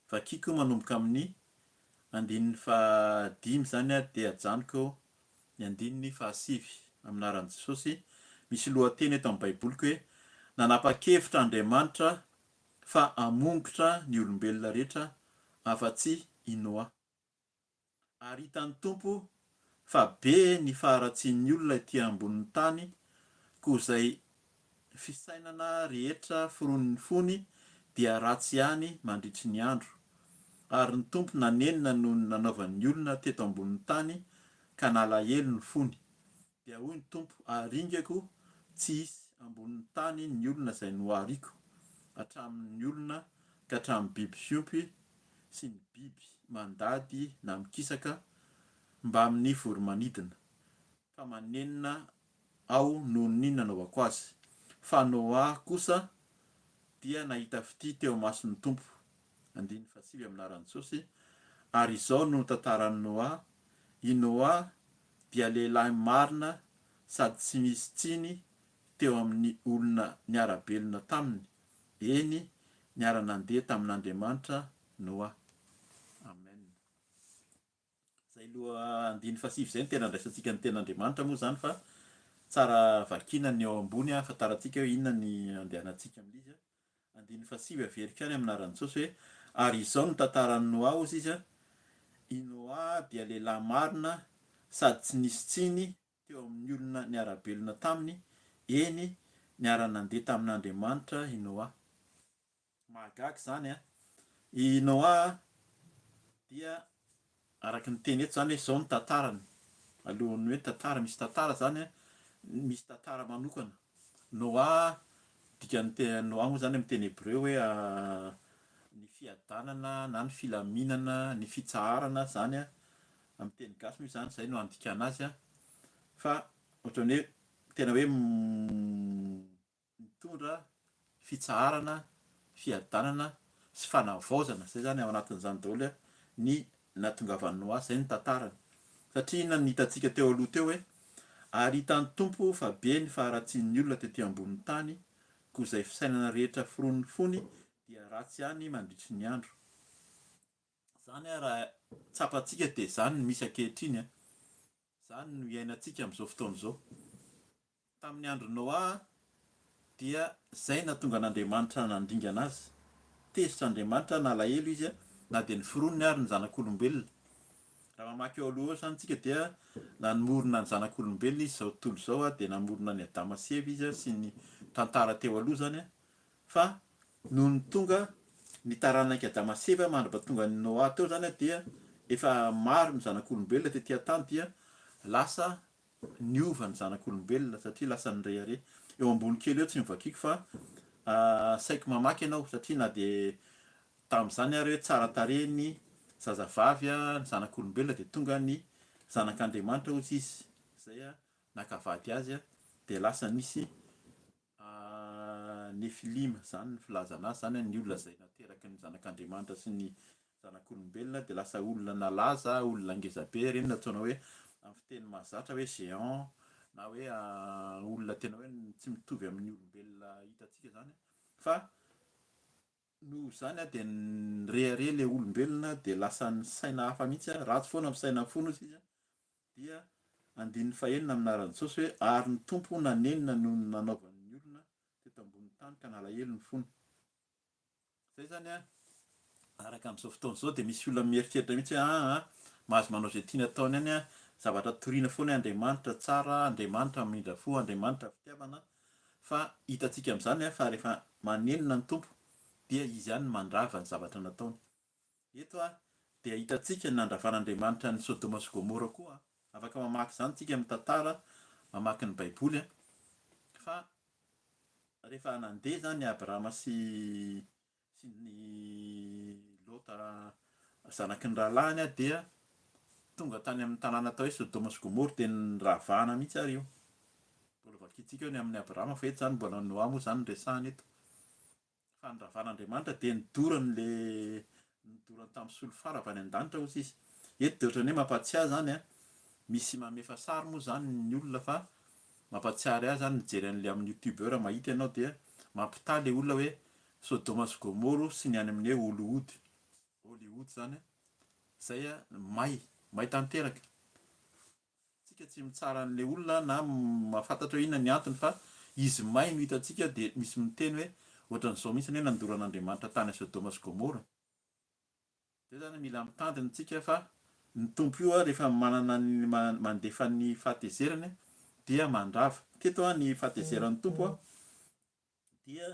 vakiko manomboka amin'ny andininy fahadimy izany dia ajanoko eo ny andininy fahasivy amin'ny anaran'i Jesosy. Misy lohateny eto amin'ny Baiboliko hoe Nanapa-kevitra Andriamanitra fa hamongotra ny olombelona rehetra afa-tsy i Noa. Ary hitan'ny Tompo fa be ny faharatsian'ny olona ety ambonin'ny tany, koa izay fisainana rehetra foronin'ny fony dia ratsy ihany mandritry ny andro. Ary ny Tompo nanenina noho ny nanaovan'ny olona teto ambonin'ny tany ka nalahelo ny fony. Dia hoy ny Tompo, Haringako tsy hisy ambonin'ny tany ny olona izay nohariko, hatramin'ny olona ka hatramin'ny biby fiompy sy ny biby mandady na mikisaka, mbamin'ny voro-manidina, fa manenina Aho noho ny nanaovako azy. Fa Noa kosa dia nahita fitia teo imason'ny Tompo. Andininy fahasivy amin'ny anaran'i Jesosy, Ary izao no tantaran'i Noa, I Noa dia lehilahy marina sady tsy misy tsiny teo amin'ny olona niara-belona taminy, eny, niara-nandeha tamin'Andriamanitra Noa. Amen. Izay loha andininy fahasivy izay no tena andraisantsika ny tenin'Andriamanitra moa izany fa tsara vakiana ny ao ambony ahafantarantsika hoe inona ny andehanantsika amin'ilay izy. Andininy fahasivy averiko ihany amin'ny anaran'i Jesosy hoe ary izao no tantaran'i Noa hozy izy, I Noa dia lehilahy marina sady tsy nisy tsiny teo amin'ny olona niara-belona taminy, eny, niara-nandeha tamin'Andriamanitra i Noa. Mahagaga izany an! I Noa dia araka ny teny eto izany hoe izao ny tantarany, alohan'ny hoe tantara, misy tantara izany an, misy tantara manokana. Noa, dikan'ny teny Noa moa izany amin'ny teny hebreo hoe ny fiadanana na ny filaminana, ny fitsaharana izany amin'ny teny gasy moa izany izay no andikana azy fa ohatran'ny hoe tena hoe mitondra fitsaharana, fiadanana sy fanavaozana, izay izany ao anatin'izany daholo ny nahatongavan'i Noa, izay ny tantarany. Satria inona no hitantsika teo aloha teo hoe, ary hitan'ny Tompo fa be ny faharatsian'ny olona tety ambonin'ny tany, koa izay fisainana rehetra foronin'ny fony dia ratsy ihany mandritry ny andro. Izany raha tsapantsika dia izany no misy ankehitriny an! Izany no iainantsika amin'izao fotoana izao. Tamin'ny andron'i Noa dia izay nahatonga an'Andriamanitra nandringana azy. Tezitra Andriamanitra, nalahelo Izy na dia noforoniny ary ny zanak'olombelona. Raha mamaky eo aloha eo izany isika dia nanomorona ny zanak'olombelona Izy izao tontolo izao dia namorona an'i Adama sy Eva Izy sy ny tantara teo aloha izany fa nony tonga ny taranak'i Adama sy Eva mandrapa tonga an'i Noa teo izany dia efa maro ny zanak'olombelona tety an-tany dia lasa niova ny zanak'olombelona satria lasa nirehareha. Eo ambony kely eo tsy novakiako fa asaiko mamaky ianao satria na dia tamin'izany ary hoe tsara tarehy ny zazavavy ny zanak'olombelona dia tonga ny zanak'Andriamanitra hozy izy izay naka vady azy dia lasa nisy Nefilima, izany ny filazana azy, izany ny olona izay nateraky ny zanak'Andriamanitra sy ny zanak'olombelona dia lasa olona nalaza, olona ngeza be, ireny no antsoina hoe amin'ny fiteny mahazatra hoe géant na hoe olona tena hoe tsy mitovy amin'ny olombelona hitantsika izany fa noho izany dia nirehareha ilay olombelona dia lasa nisaina hafa mihitsy, ratsy foana misaina foana ozy izy dia andininy fahenina amin'ny anaran'i Jesosy hoe ary ny Tompo nanenina noho ny nanaovany ny olona teto ambonin'ny tany ka nalahelo ny fony. Izay izany an, araka amin'izao fotoana izao dia misy olona mieritreritra mihitsy hoe aa mahazo manao izay tiany ataony ihany an, zavatra toriana foana hoe Andriamanitra tsara, Andriamanitra mamindra fo, Andriamanitra fitiavana, fa hitantsika amin'izany an fa rehefa manenina ny Tompo dia Izy ihany no mandrava ny zavatra nataony. Eto an dia hitantsika ny nandravan'Andriamanitra an'i Sodoma sy Gomora koa an, afaka mamaky izany tsika amin'ny tantara, mamaky ny baiboly an, fa rehefa nandeha izany i Abrahama sy sy ny Lota zanaky ny rahalahiny an dia tonga tany amin'ny tanàna atao hoe Sodoma sy Gomora dia niravana mihitsy ary io. Mbola vakintsika eo ny amin'i Abrahama fa eto izany mbola Noa moa izany no resahana eto. Fa ny ravan'Andriamanitra dia nidorany le nidorany tamin'ny solifara avy any an-danitra hozy izy. Eto dia ohatran'ny hoe mampatsiahy izany an, misy mamefa sary moa izany ny olona fa mampatsiary ahy izany mijery an'le amin'ny youtubeur mahita ianao dia mampitaha le olona hoe Sodoma sy Gomoro sy ny any amin'ny hoe Hollywood, Hollywood izany an, izay may, may tanteraka. Tsika tsy mitsara an'ilay olona na mahafantatra hoe inona ny antony fa izy may no hitantsika dia misy miteny hoe ohatran'izao mihitsy anie nandoran'Andriamanitra tany Sodoma sy Gomora. Zay zany mila mitandrina tsika fa ny Tompo io rehefa manana ny mandefa ny fahatezerany dia mandrava. Teto ny fahatezeran'ny Tompo Dia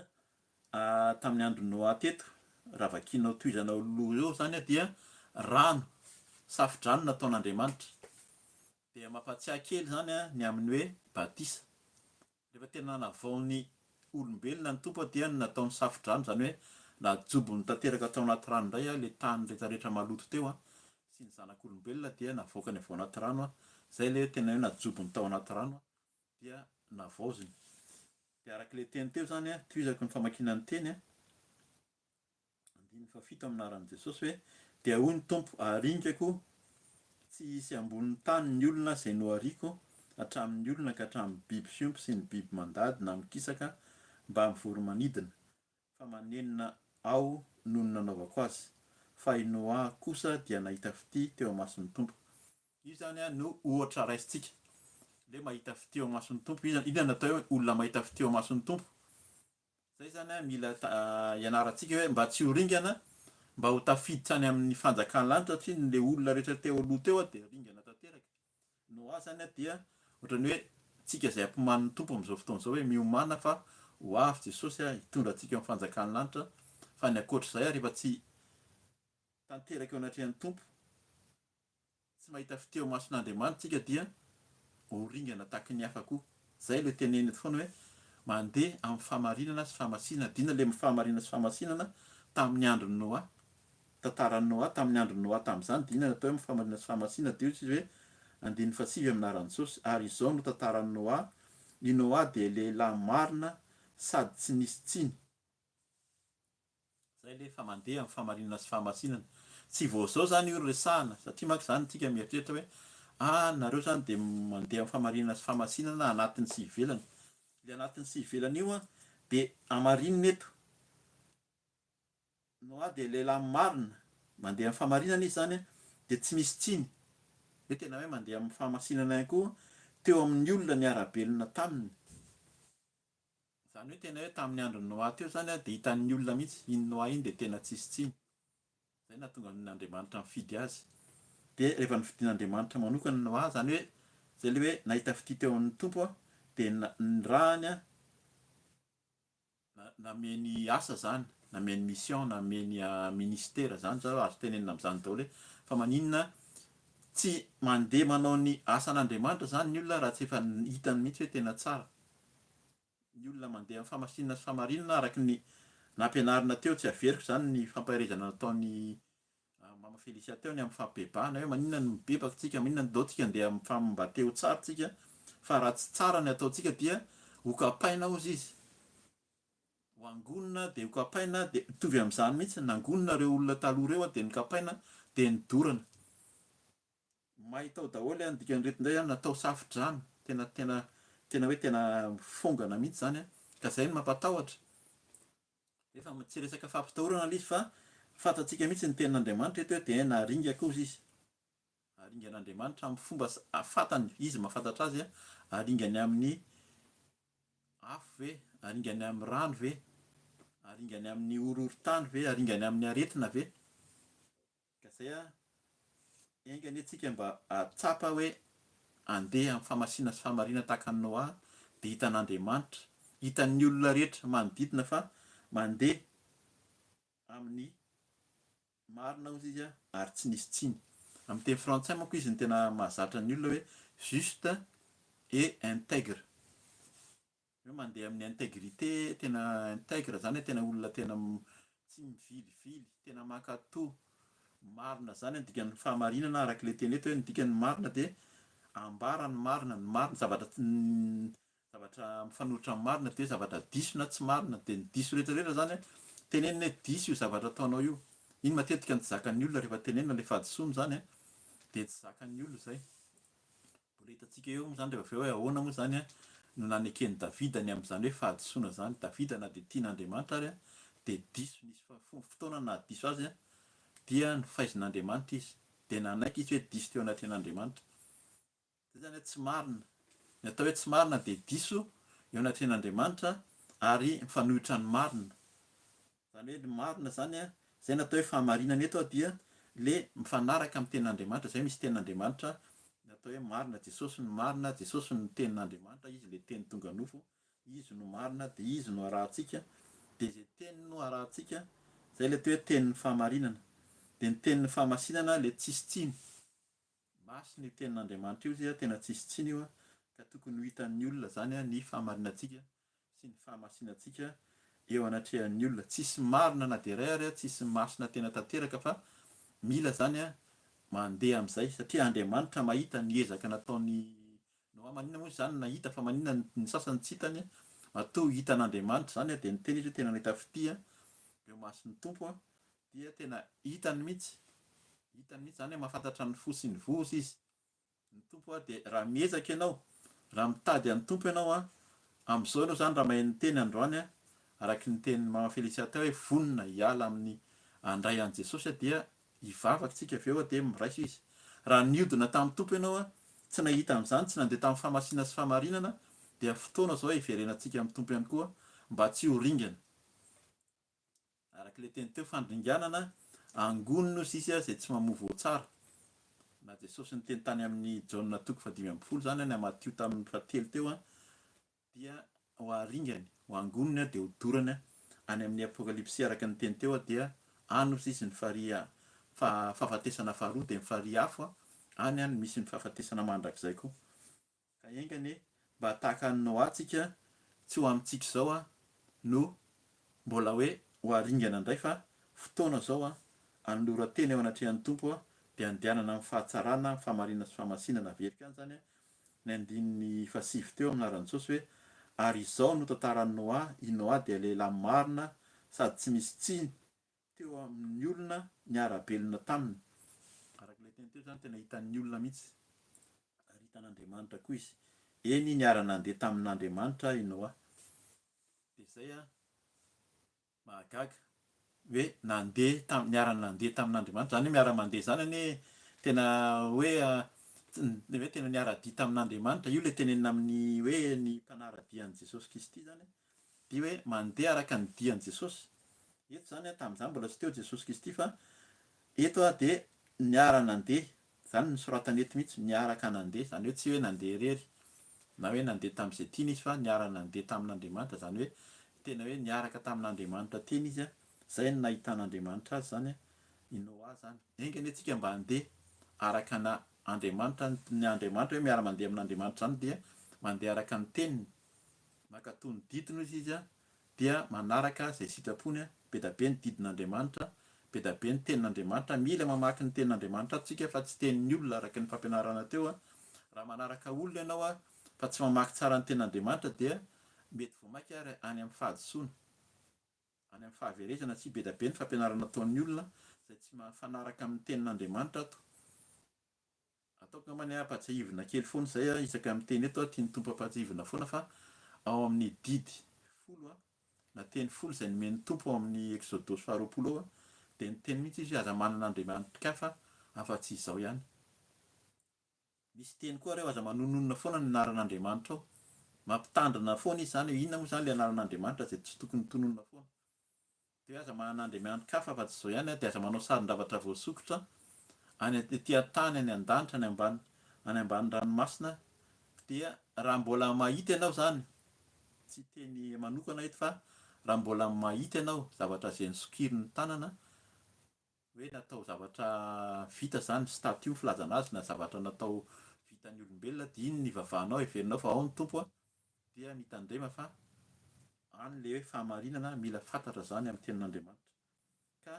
tamin'ny andron'i Noa teto, raha vakianao tohizanao loha eo izany dia rano, safo-drano nataon'Andriamanitra. Dia mampatsiahy kely izany ny amin'ny hoe batisa. Rehefa tena nanavao ny olombelona ny Tompo dia nataony safo-drano, izany hoe najobony tanteraka tao anaty rano indray ilay tany rehetrarehetra maloto teo sy ny zanak'olombelona dia navoakany avy ao anaty rano. Izay ilay hoe tena hoe najobony tao anaty rano dia navaoziny. Dia araka ilay teny teo izany, tohizako ny famakiana ny teny, andininy fahafito amin'ny anaran'i Jesosy hoe, Dia hoy ny Tompo, Haringako tsy hisy ambonin'ny tany ny olona izay nohariako, hatramin'ny olona ka hatramin'ny biby fiompy sy ny biby mandady na mikisaka mbamin'ny voro-manidina, fa manenina Aho noho ny nanaovako azy. Fa i Noa kosa dia nahita fitia teo imason'ny Tompo. Io izany no ohatra raisintsika, ilay mahita fitia eo imason'ny Tompo. Inona no atao hoe olona mahita fitia eo imason'ny Tompo? Izay izany mila ianarantsika hoe mba tsy ho ringana, mba ho tafiditra any amin'ny fanjakan'ny lanitra satria ilay olona rehetra teo aloha teo dia ringana tanteraka. Noa izany dia ohatran'ny hoe tsika izay ampimanin'ny Tompo amin'izao fotoana izao hoe miomàna fa ho avy Jesosy hitondra antsika eo amin'ny fanjakan'ny lanitra fa ny ankoatr'izay rehefa tsy tanteraka eo anatrehan'ny Tompo Tsy mahita fitia eo imason'Andriamanitra tsika dia ho ringana tahaky ny hafa koa. Zay ilay tenenina eto foana hoe mandeha amin'ny fahamarinana sy fahamasinana. Dinona ilay fahamarinana sy fahamasinana? tamin'ny andron'i Noa. Tantaran'i Noa, tamin'ny andron'i Noa tamin'izany dia inona no atao hoe fahamarinana sy fahamasinana? Dia hoy izy hoe, andininy fahasivy amin'ny anaran'i Jesosy, ary izao no tantaran'i Noa, i Noa dia lehilahy marina sady tsy nisy tsiny. Zay le fa mandeha amin'ny fahamarinana sy fahamasinana. Tsy vao zao zany io no resahana, satria manko zany tsika mieritreritra hoe ah nareo zany dia mandeha amin'ny fahamarinana sy fahamasinana anatiny sy ivelany. Le anatiny sy ivelany io an dia hamarinina eto. Noa dia lehilahy marina, mandeha amin'ny fahamarinana izy zany an, dia tsy misy tsiny. Hoe tena hoe mandeha amin'ny fahamasinana ihany koa teo amin'ny olona niara-belona taminy. Izany hoe tena hoe tamin'ny andron'i Noa teo izany dia hitan'ny olona mihitsy, iny Noa iny dia tena tsisy tsiny. Izay nahatonga an'Andriamanitra nifidy azy. Dia rehefa nofidin'Andriamanitra manokana i Noa, izany hoe izay ilay hoe nahita fitia teo amin'ny Tompo dia nirahany nameny asa izany, nameny mission, nameny ministera, izany izao azo tenenina amin'izany daholo hoe fa maninona tsy mandeha manao ny asan'Andriamanitra izany ny olona raha tsy efa hitany mihitsy hoe tena tsara. Ny olona mandeha amin'ny famasinana sy famarinana araka ny nampianarina teo, tsy averiko izany ny fampaherezana nataon'i Mama Felicia teo ny amin'ny fampibebahana hoe maninona no mibebaka tsika, maninona no ndao tsika andeha amin'ny fam mba te ho tsara tsika fa raha tsy tsara ny ataontsika dia ho kapaina hozy izy, ho angonina dia ho kapaina dia mitovy amin'izany mihitsy, nangonina ireo olona taloha ireo dia nokapaina dia nodorana. May tao daholo an, dikan'ireto indray an, natao safo-drano, tena tena tena hoe tena fongana mihitsy izany an, ka izay no mampatahotra, nefa tsy resaka fampitahorana ilay izy fa fantatsika mihitsy ny tenin'Andriamanitra eto hoe dia naringa kosa izy, aringan'Andriamanitra amin'ny fomba fantany, izy mahafantatra azy an, aringany amin'ny afo ve, aringany amin'ny rano ve, aringany amin'ny horohorontany ve, aringany amin'ny aretina ve? Ka zay a, enga anie tsika mba hahatsapa hoe andeha amin'ny fahamasinana sy fahamarinana tahaka an'i Noa dia hitan'Andriamanitra, hitan'ny olona rehetra manodidina fa mandeha amin'ny marina hozy izy ary tsy nisy tsiny. Amin'ny teny frantsay manko izy no tena mahazatra ny olona hoe juste et intègre. Hoe mandeha amin'ny intégrité, tena intègre zany hoe tena olona tena tsy mivilivily, tena mankatò, marina zany ny dikan'ny fahamarinana araka ilay teny eto hoe ny dikan'ny marina dia ambara ny marina, ny marina, zavatra zavatra mifanohitra amin'ny marina dia zavatra diso na tsy marina, dia ny diso rehetra rehetra zany tenenina hoe diso io zavatra ataonao io, iny matetika no tsy zakan'ny olona rehefa tenenina ilay fahadisoana zany dia tsy zakan'ny olona izay. Mbola hitantsika eo moa izany rehefa avy eo hoe ahoana moa izany no naneken'i Davida ny amin'izany hoe fahadisoana izany. Davida na dia tian'Andriamanitra ary dia diso, nisy fotoana nahadiso azy dia nofaizin'Andriamanitra izy. Dia nanaiky izy hoe diso teo anatrehan'Andriamanitra. Izay izany hoe tsy marina. Ny atao hoe tsy marina dia diso eo anatrehan'Andriamanitra ary mifanohitra ny marina. Izany hoe ny marina izany an, izay no atao hoe fahamarinana eto dia le mifanaraka amin'ny tenin'Andriamanitra, izay misy tenin'Andriamanitra ny atao hoe marina, Jesosy no marina, Jesosy no tenin'Andriamanitra, Izy le teny tonga nofo, Izy no marina, dia Izy no arahantsika, dia izay teniny no arahantsika, izay le atao hoe tenin'ny fahamarinana, dia ny tenin'ny fahamasinana le tsisy tsiny, masina io tenin'Andriamanitra io izy tena tsisy tsiny io ka tokony ho hitan'ny olona izany ny fahamarinantsika sy ny fahamasinantsika eo anatrehan'ny olona. Tsisy marina na dia iray ary, tsisy masina tena tanteraka fa mila izany mandeha amin'izay satria Andriamanitra mahita ny ezaka nataon'i Noa. Maninona moa izy izany nahita fa maninona ny sasany tsy hitany? Matoa hitan'Andriamanitra izany dia niteny izy hoe tena nahita fitia eo imason'ny Tompo dia tena hitany mihitsy, hitany mihitsy izany hoe mahafantatra ny fo sy ny voza izy. Ny Tompo a dia raha miezaka ianao, raha mitady an'ny Tompo ianao a, amin'izao ianao izany raha maheno ny teny androany a, araky ny tenin'i Mama Felicia teo hoe vonona hiala amin'ny handray an'i Jesosy a dia hivavaka isika avy eo a dia miraiso Izy. Raha niodina tamin'ny Tompo ianao a, tsy nahita an'izany, tsy nandeha tamin'ny fahamasinana sy fahamarinana dia fotoana izao hiverenantsika amin'ny Tompo ihany koa mba tsy ho ringana. Araka ilay teny teo, fandringanana angonina hozy izy izay tsy mamoa voa tsara. Na Jesosy niteny tany amin'ny Jaona toko faha-15 izany, na Matio tamin'ny fahatelo teo, dia ho aringany, ho angoniny dia ho dorany any amin'ny Apokalypsy araka ny teny teo dia any hozy izy ny farihy fahafatesana faharoa dia ny farihy afo, any no misy ny fahafatesana mandrakizay koa. Ka enga anie mba tahaka an'i Noa tsika tsy ho amintsika izao no mbola hoe ho aringana indray fa Fotoana izao hanoloran-tena eo anatrehan'ny Tompo dia andehanana amin'ny fahatsarana, fahamarinana sy fahamasinana. Averiko ihany izany ny andininy fahasivy teo amin'ny anaran'i Jesosy hoe, Ary izao no tantaran'i Noa, i Noa dia lehilahy marina sady tsy misy tsiny teo amin'ny olona niara-belona taminy. Araka ilay teny teo izany tena hitan'ny olona mihitsy ary hitan'Andriamanitra koa izy. Eny, niara-nandeha tamin'Andriamanitra i Noa. Dia izay an. Mahagaga hoe nandeha tam niara nandeha tamin'Andriamanitra, zany hoe miara mandeha zany anie tena hoe hoe tena niara-dia tamin'Andriamanitra, io le tenenina amin'ny hoe ny mpanara-dia an'i Jesosy Kristy zany dia hoe mandeha araka ny dian'i Jesosy. Eto zany tamin'izany mbola tsy teo Jesosy Kristy fa eto dia niara nandeha Izany no soratany eto mihitsy, niaraka nandeha, izany hoe tsy hoe nandeha irery, na hoe nandeha tamin'izay tiany izy fa niara-nandeha tamin'Andriamanitra, izany hoe tena hoe niaraka tamin'Andriamanitra tena izy, izay no nahitan'Andriamanitra azy izany, i Noa izany. Enga anie tsika mba handeha araka an' Andriamanitra, ny Andriamanitra hoe miara-mandeha amin'Andriamanitra izany dia mandeha araka ny teniny, mankatò ny didiny hozy izy, dia manaraka izay sitrapony, be da be ny didin'Andriamanitra, be da be ny tenin'Andriamanitra, mila mamaky ny tenin'Andriamanitra ato tsika fa tsy tenin'ny olona araka ny fampianarana teo, raha manaraka olona ianao fa tsy mamaky tsara ny tenin'Andriamanitra dia mety vao maika ary any amin'ny fahadisoana, any amin'ny fahaverezana satria be da be ny fampianarana ataon'ny olona izay tsy mifanaraka amin'ny tenin'Andriamanitra ato. Ataoko angamba ny ampatsiahivina kely foana izay a, isaka miteny eto aho tian'ny Tompo ampatsiahivina foana fa ao amin'ny didy folo a, na teny folo izay nomen'ny Tompo ao amin'ny Eksodosy faharoapolo ao a, dia niteny mihitsy izy hoe aza manana andriamani-kafa afa-tsy izaho ihany. Misy teny koa ary ao aza manononona foana ny anaran'Andriamanitra ao. Mampitandrina foana izy izany hoe inona moa izany ilay anaran'Andriamanitra izay tsy tokony tononina foana. Dia aza manana andriamani-kafa afa-tsy izao ihany, dia aza manao sarin-javatra voasokitra any ety an-tany, any an-danitra, any ambany, any ambany ranomasina, dia raha mbola mahita ianao izany, tsy hiteny manokana eto fa raha mbola mahita ianao zavatra izay nosokirin'ny tanana, hoe natao zavatra vita izany, statue ny filazana azy, na zavatra natao vitan'ny olombelona, dia iny no ivavahanao, heverinao fa ao ny Tompo, dia mitandrema fa any le hoe fahamarinana mila fantatra zany amin'ny tenin'Andriamanitra. Ka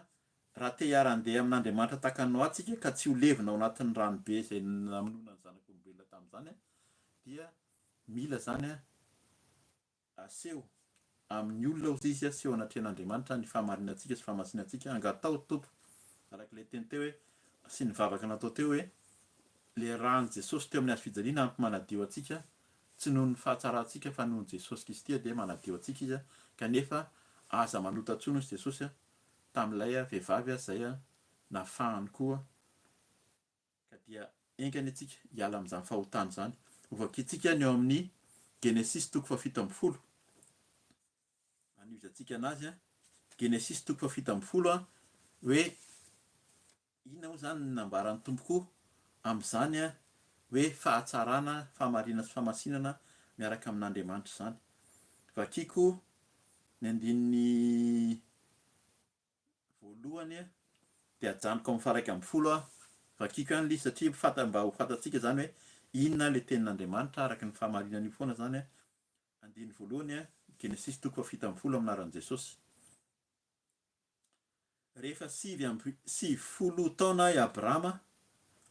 raha te hiara-handeha amin'Andriamanitra tahaka an'i Noa tsika ka tsy ho levona ao anatin'ny rano be izay namonoana ny zanak'olombelona tamin'izany dia mila zany aseho amin'ny olona hozy izy aseho anatrehan'Andriamanitra ny fahamarinantsika sy fahamasinantsika angataho Tompo araka ilay teny teo hoe sy ny vavaka natao teo hoe le ràn'i Jesosy teo amin'ny hazo fijaliana ampy manadio antsika Tsy noho ny fahatsarantsika fa noho Jesosy Kisty dia manadio antsika Izy kanefa aza manota intsony hozy Jesosy tamin'ilay vehivavy izay nafahany koa ka dia enga anie tsika hiala amin'izany fahotana izany. Hovakintsika ny ao amin'ny Genesisy toko fahafito ambin'ny folo hanohizantsika anazy Genesisy toko fahafito ambin'ny folo hoe Inona moa izany no nambaran'ny Tompo koa amin'izany hoe fahatsarana, fahamarinana sy fahamasinana miaraka amin'Andriamanitra izany? Vakiko ny andininy voalohany dia ajanoko amin'ny faha-11 aho. Vakiko ihany ilay izy satria fanta- mba ho fantatsika izany hoe inona ilay tenin'Andriamanitra araka ny fahamarinana io foana izany. Andininy voalohany, Genesisy toko fahafito ambin'ny folo amin'ny anaran'i Jesosy. Rehefa 99 taona i Abrama,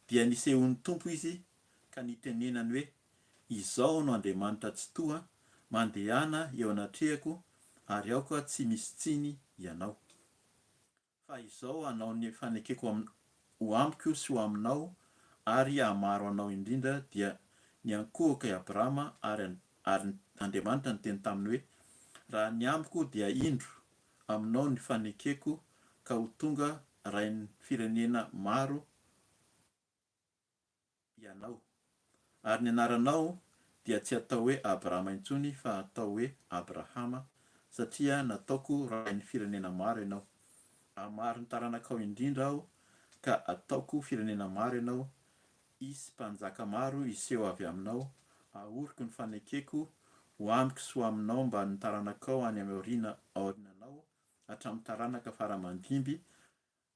dia nisehoan'ny Tompo izy ka nitenenany hoe, Izao no Andriamanitra Tsitoha, mandehana eo anatrehako ary aoka tsy misy tsiny ianao. Fa izao hanao ny fanekeko ho amiko sy ho aminao ary hahamaro anao indrindra, dia niankohoka i Abrama ary ary Andriamanitra niteny taminy hoe, Raha ny amiko dia indro, aminao ny fanekeko ka ho tonga rain'ny firenena maro ianao. Ary ny anaranao dia tsy hatao hoe Abrama intsony fa hatao hoe Abrahama, satria nataoko rain'ny firenena maro ianao. Hahamaro ny taranakao indrindra Aho ka hataoko firenena maro ianao, hisy mpanjaka maro hiseho avy aminao, hahoriko ny fanekeko ho amiko sy ho aminao mbamin'ny taranakao any aoriana aoriananao hatramin'ny taranaka fara aman-dimby,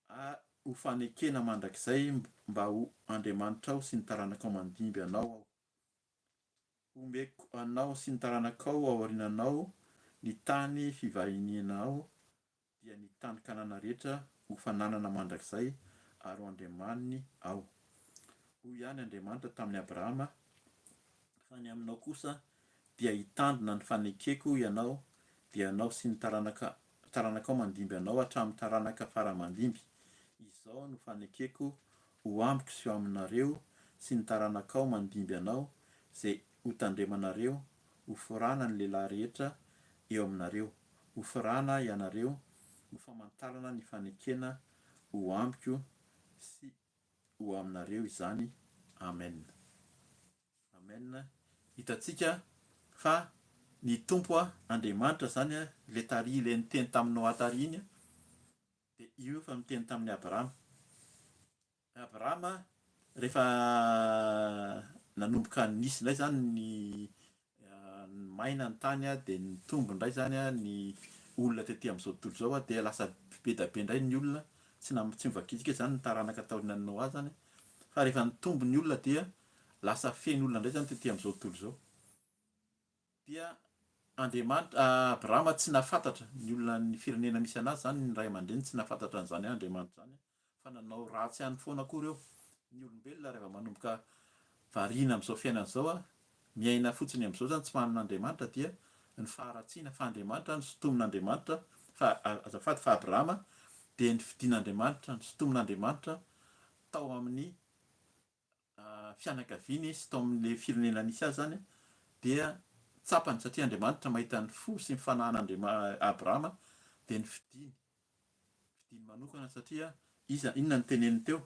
ary ho fanekena mandrakizay mba ho Andriamanitrao sy ny taranakao mandimby anao Aho. Homeko anao sy ny taranakao aoriananao ny tany fivahinianao. Dia ny tany Kanana rehetra ho fananana mandrakizay ary ho Andriamaniny aho. Hoy ihany Andriamanitra tamin'i Abrahama, Fa ny aminao kosa dia hitandrina ny fanekeko ianao, dia ianao sy ny taranaka taranakao mandimby anao hatramin'ny taranaka fara aman-dimby. Izao no fanekeko ho amiko sy ho aminareo sy ny taranakao mandimby anao, izay hotandremanareo, hoforana ny lehilahy rehetra eo aminareo. Hoforana ianareo ho famantarana ny fanekena ho amiko sy ho aminareo izany. Amen. Amen. Hitantsika fa ny Tompo Andriamanitra izany ilay tary ilay niteny tamin'i Noa tary iny dia io efa niteny tamin'i Abrahama. Abrahama rehefa nanomboka nisy indray izany ny maina ny tany dia nitombo indray izany ny olona tety amin'izao tontolo izao dia lasa be dia be indray ny olona, tsy tsy novakintsika izany ny taranaka taorianan'i Noa izany fa rehefa nitombo ny olona dia lasa feno olona indray izany tety amin'izao tontolo izao. Dia Andriamanitra, Abrahama tsy nahafantatra ny olona ny firenena misy anazy izany, ny ray aman-dreniny tsy nahafantatra an'izany Andriamanitra izany fa nanao ratsy ihany foana koa ireo. Ny olombelona rehefa manomboka variana amin'izao fiainana izao, miaina fotsiny amin'izao izany tsy manana Andriamanitra dia ny faharatsiana fa Andriamanitra nosintomin'Andriamanitra fa azafady fa Abrahama dia nifidin'Andriamanitra, nosintomin'Andriamanitra tao amin'ny fianakaviany sy tao amin'ilay firenena nisy azy izany dia tsapany satria Andriamanitra mahita ny fo sy ny fanahin'Andriama Abrahama dia nifidiny fidiny manokana satria iza inona no teneniny teo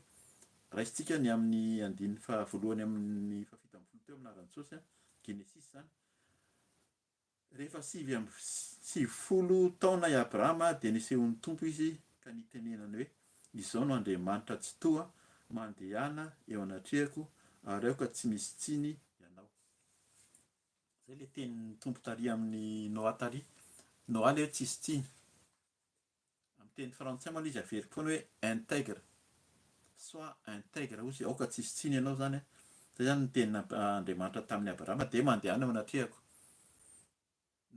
raisintsika ny amin'ny andininy faha voalohany amin'ny faha 17 teo amin'ny anaran'i Jesosy Genesisy izany Rehefa 99 taona i Abrahama dia nisehoan'ny Tompo izy ka nitenenany hoe, Izao no Andriamanitra Tsitoha, mandehana eo anatrehako ary aoka tsy misy tsiny ianao. Izay ilay tenin'ny Tompo tary amin'i Noa tary. Noa ilay hoe tsisy tsiny. Amin'ny teny frantsay moa ilay izy averiko foana hoe intègre. Sois intègre hozy, aoka tsisy tsiny ianao izany an. Izay izany ny tenin'Andriamanitra tamin'i Abrahama, dia mandehana eo anatrehako.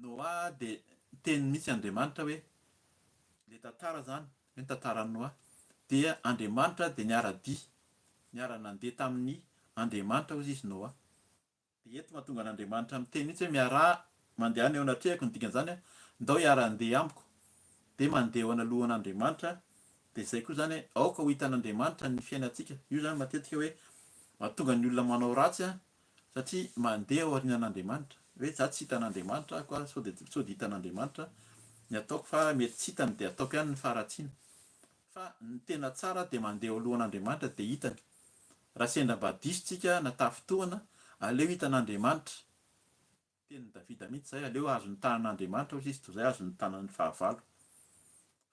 Noa dia niteny mihitsy Andriamanitra hoe, ilay tantara izany, hoe ny tantaran'i Noa, dia Andriamanitra dia niara-dia, niara-nandeha tamin'ny Andriamanitra hozy izy Noa. Dia eto mahatonga an'Andriamanitra miteny mihitsy hoe miaraha mandehana eo anatrehako ny dikan'izany an, ndao hiara-handeha amiko, dia mandeha eo analohan'Andriamanitra, dia izay koa izany hoe aoka ho hitan'Andriamanitra ny fiainantsika, io izany matetika hoe mahatonga ny olona manao ratsy an, satria mandeha ao aorianan'Andriamanitra, hoe za tsy hitan'Andriamanitra ako an, sao dia sao dia hitan'Andriamanitra ny ataoko fa mety tsy hitany dia ataoko ihany ny faharatsiana, Fa ny tena tsara dia mandeha eo alohan'Andriamanitra dia hitany. Raha sendra mba diso tsika na tafintohana, aleo hitan'Andriamanitra. Tenin'i Davida mihitsy izay, aleo azon'ny tanan'Andriamanitra hozy izy toy izay azon'ny tanan'ny fahavalo.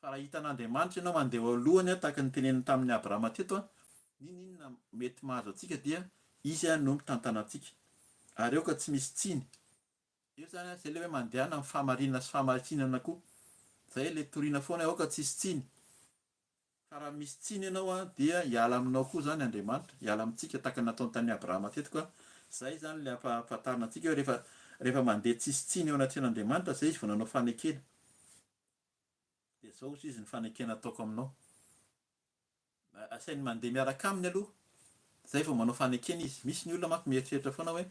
Fa raha hitan'Andriamanitra ianao mandeha eo alohany tahaka ny teneniny tamin'i Abrahama teto, n'inon'inona mety mahazo antsika dia Izy no mitantana antsika. Ary aoka tsy misy tsiny. Eo zany an, zay le hoe mandehana amin'ny fahamarinana sy fahamarinana koa. Zay le toriana foana hoe aoka tsisy tsiny. Fa raha misy tsiny ianao an, dia hiala aminao koa zany Andriamanitra, hiala amintsika tahaka ny nataony tamin'i Abrahama teto ka. Zay zany le ampahafantarina antsika hoe rehefa rehefa mandeha tsisy tsiny eo anatrehan'Andriamanitra zay izy vao nanao fanekena. Dia zao hozy izy ny fanekena ataoko aminao. Asainy mandeha miaraka aminy aloha zay vao manao fanekena izy. Misy ny olona manko mieritreritra foana hoe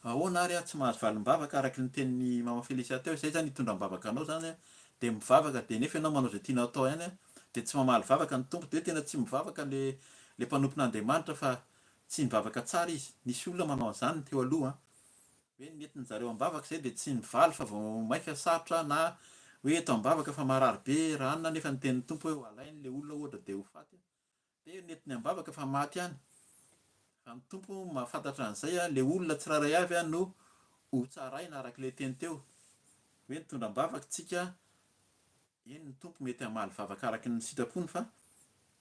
ahoana ary aho tsy mahazo valim-bavaka araka ny tenin'i Maman Felicia teo, izay zany hitondra am-bavaka anao zany an, dia mivavaka dia nefa ianao manao izay tianao atao ihany an, dia tsy mamaly vavaka ny Tompo, dia hoe tena tsy mivavaka le le mpanompon'Andriamanitra fa tsy nivavaka tsara izy. Nisy olona manao an'izany teo aloha an. Hoe nentin zareo am-bavaka izay dia tsy nivaly fa vao maika sarotra na hoe eto am-bavaka fa marary be raha anona nefa ny tenin'ny Tompo hoe ho alainy le olona ohatra dia ho faty dia nentiny am-bavaka fa maty ihany fa ny Tompo mahafantatra an'izay le olona tsirairay avy no ho tsaraina araka ilay teny teo hoe nitondra am-bavaka tsika Eny, ny Tompo mety hamaly vavaka araka ny sitrapony fa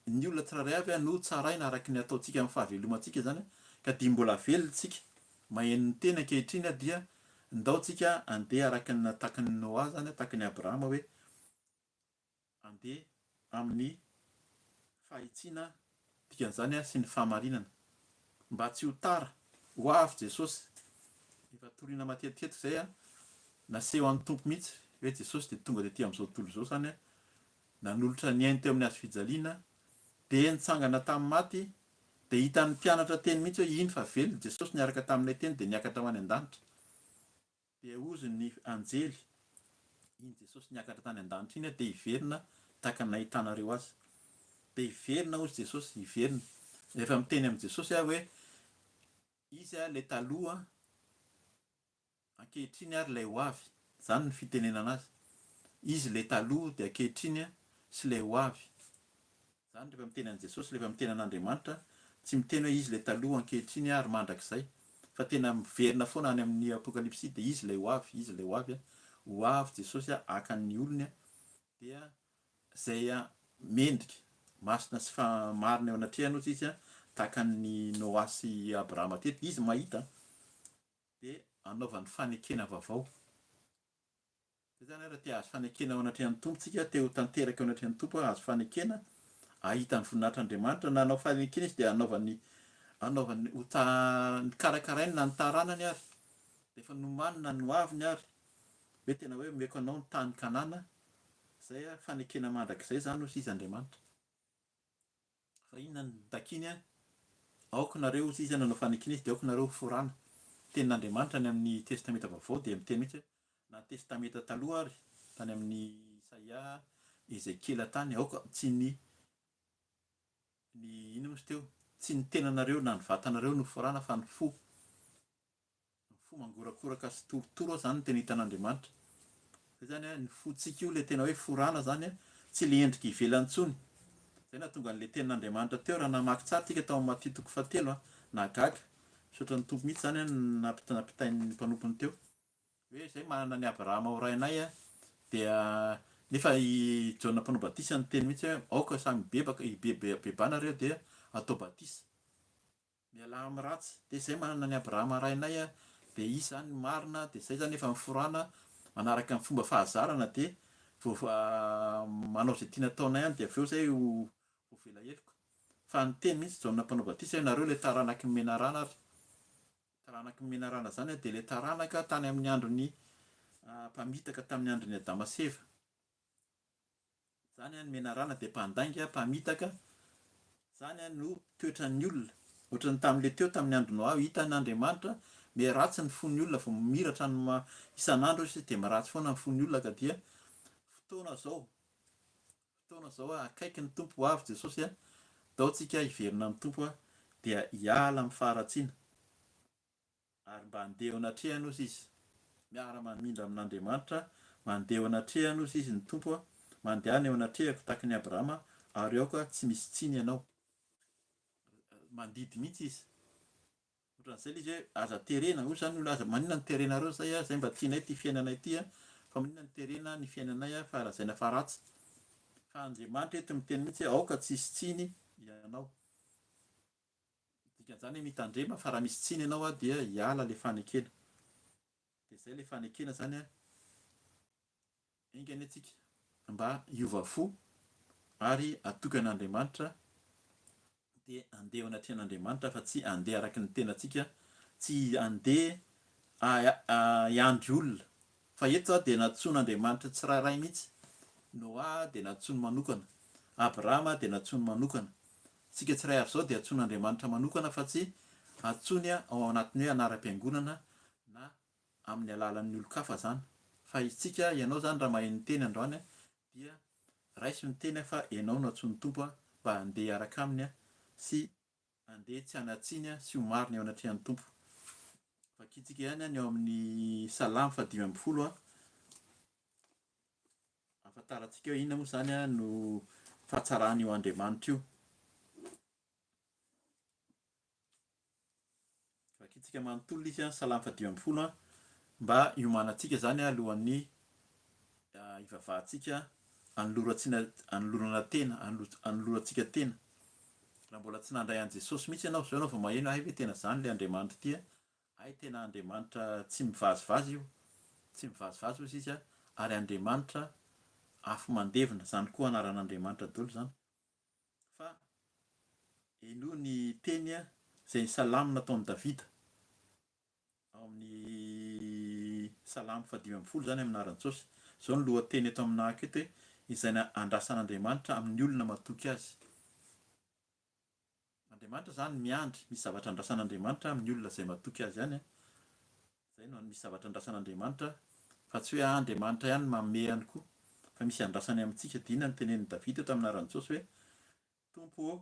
ny olona tsirairay avy no tsaraina araka ny ataontsika amin'ny fahavelomantsika izany ka dia mbola velona tsika maheno ny teny ankehitriny dia ndao tsika andeha araka ny natakin'i Noa izany takin'i Abrahama hoe andeha amin'ny fahitsiana dikan'izany sy ny fahamarinana mba tsy ho tara ho avy Jesosy efa torina matetitetika izay naseho an'ny Tompo mihitsy hoe Jesosy dia tonga tety amin'izao tontolo izao izany. nanolotra ny ainy teo amin'ny hazo fijaliana, dia nitsangana tamin'ny maty, dia hitan'ny mpianatra teny mihitsy hoe iny fa velona Jesosy niaraka taminay teny dia niakatra ho any an-danitra. Dia hozy ny anjely, iny Jesosy niakatra tany an-danitra iny dia hiverina tahaka ny nahitanareo azy. Dia hiverina hozy Jesosy, hiverina. Rehefa miteny amin'i Jesosy aho hoe Izy ilay taloha, ankehitriny ary ilay ho avy. Izany ny fitenenana azy. Izy ilay taloha dia ankehitriny sy ilay ho avy. Izany rehefa miteny an'i Jesosy, rehefa miteny an'Andriamanitra, tsy miteny hoe Izy ilay taloha, ankehitriny ary mandrakizay, fa tena miverina foana any amin'ny Apokalypsy dia Izy ilay ho avy, Izy ilay ho avy, ho avy Jesosy haka ny olony dia izay mendrika, masina sy fa marina eo anatrehany hozy Izy, tahaka an'i Noa sy Abrahama teto, Izy mahita dia anaovany fanekena vaovao. Zay zany raha te hahazo fanekena eo anatrehan'ny Tompo tsika, te ho tanteraka eo anatrehan'ny Tompo, hahazo fanekena, hahita ny voninahitr'Andriamanitra, na hanao fanekena izy dia hanaovany, hanaovany, ho ta, karakarainy na ny taranany ary, dia efa nomanina ny hoaviny ary, hoe tena hoe omeko anao ny tany Kanana, zay fanekena mandrakizay zany hozy izy Andriamanitra. Fa inona no takiany an? Aoka nareo, hozy izy, nanao fanekena izy, dia aoka nareo ho forana. Tenin'Andriamanitra any amin'ny Testamenta Vaovao dia miteny mihitsy hoe, na ny Testamenta Taloha ary, tany amin'ny Isaia, Ezekiela tany, aoka tsy ny, ny, inona moa izy teo? Tsy ny tenanareo na ny vatanareo no forana fa ny fo. Ny fo mangorakoraka sy torotoro zany no tena hitan'Andriamanitra. Zay zany an, ny fontsika io le tena hoe forana zany an, tsy le endrika ivelany intsony. Zay nahatonga an'le tenin'Andriamanitra teo raha namaky tsara tsika tao amin'ny Matio toko fahatelo an, nahagaga. Misaotra ny Tompo mihitsy zany an nampitain'ny mpanompony teo. Hoe zay manana an'i Abrahama ho rainay an, dia nefa i Jaona mpanao batisa niteny mihitsy hoe aoka samy hibebaka, hibebà nareo dia atao batisa. Mialà amin'ny ratsy. Dia izay manana an'i Abrahama rainay dia izy izany ny marina, dia izay izany efa miforana manaraka ny fomba fahazarana dia vao manao izay tiana ataonay any dia avy eo izay ho voavela heloka. Fa niteny mihitsy Jaona mpanao batisa hoe nareo ilay taranaky ny menarana ary. Taranaky ny menarana izany dia ilay taranaka tany amin'ny andron'ny mpamitaka tamin'ny andron'i Adama sy Eva. Zany an, ny menarana dia mpandainga, mpamitaka, zany an no toetran'ny olona, ohatran'ny tamin'le teo tamin'ny andro Noa, hitan' Andriamanitra miha ratsy ny fon'ny olona vao miratra ny ma isan'andro izy dia miratsy foana ny fon'ny olona ka dia fotoana zao, fotoana zao an, akaiky ny Tompo ho avy Jesosy an, ndao tsika hiverina amin'ny Tompo an, dia hiala amin'ny faharatsiana. Ary mba handeha eo anatrehany ozy izy. Miara-mamindra amin'Andriamanitra, mandeha eo anatrehany ozy izy ny Tompo a, mandehana eo anatrehako tahaky ny Abrahama, ary aoka tsy misy tsiny ianao. Mandidy mihitsy izy. Ohatran'izay ilay izy hoe aza terena, hoy izany ny olona aza, maninona no terenareo izay a, izay mba tianay ity fiainanay ity a, fa maninona no terena ny fiainanay a, fa lazaina fa ratsy. Fa Andriamanitra eto miteny mihitsy hoe aoka tsy hisy tsiny ianao. Dikan'izany hoe mitandrema fa raha misy tsiny ianao dia hiala le fanekena. Dia izay le fanekena zany an, enga anie tsika mba hiova fo ary hatoky an'Andriamanitra dia handeha eo anatrehan'Andriamanitra fa tsy handeha araky ny tenantsika, tsy handeha hiandry olona fa eto dia nantsoin'Andriamanitra tsirairay mihitsy, Noa dia nantsoiny manokana, Abrahama dia nantsoiny manokana, Isika tsiray avy izao dia antsoin'Andriamanitra manokana fa tsy antsoiny ao anatin'ny hoe anaram-piangonana na amin'ny alalan'ny olon-kafa izany fa isika, ianao izany raha maheno ny teny androany dia raiso ny teny fa ianao no antsoin'ny Tompo mba handeha hiaraka Aminy sy handeha tsy hanan-tsiny sy ho marina eo anatrehan'ny Tompo. Vakintsika ihany ny ao amin'ny Salamo faha-15. Ahafantarantsika hoe inona moa izany no fahatsaran'io Andriamanitra io. Vakintsika manontolo izy, Salamo faha-15, mba hiomanantsika izany alohan'ny hivavahantsika, hanolorantsina, hanolorana tena, hanolorantsika tena. Raha mbola tsy nandray an'i Jesosy mihitsy ianao, izao ianao vao maheno, hay ve tena izany ilay Andriamanitra ity? Hay tena Andriamanitra tsy mivazivazy io, tsy mivazivazy hozy izy ary Andriamanitra afo mandevona, zany koa anaran'Andriamanitra dolo zany. Fa henoy ny teny izay salamo nataon'i Davida ao amin'ny salamo faha 15 zany amin'ny anaran'i Jesosy. Zao ny lohateny eto aminahako eto hoe. izay andrasan'Andriamanitra amin'ny olona matoky Azy. Andriamanitra izany miandry, misy zavatra andrasan'Andriamanitra amin'ny olona izay matoky Azy ihany. Izay no misy zavatra andrasan'Andriamanitra, fa tsy hoe Andriamanitra ihany no manome ihany koa, fa misy andrasany amintsika. Dia inona no tenenin'i Davida eto amin'ny anaran'i Jesosy hoe, Tompo ô,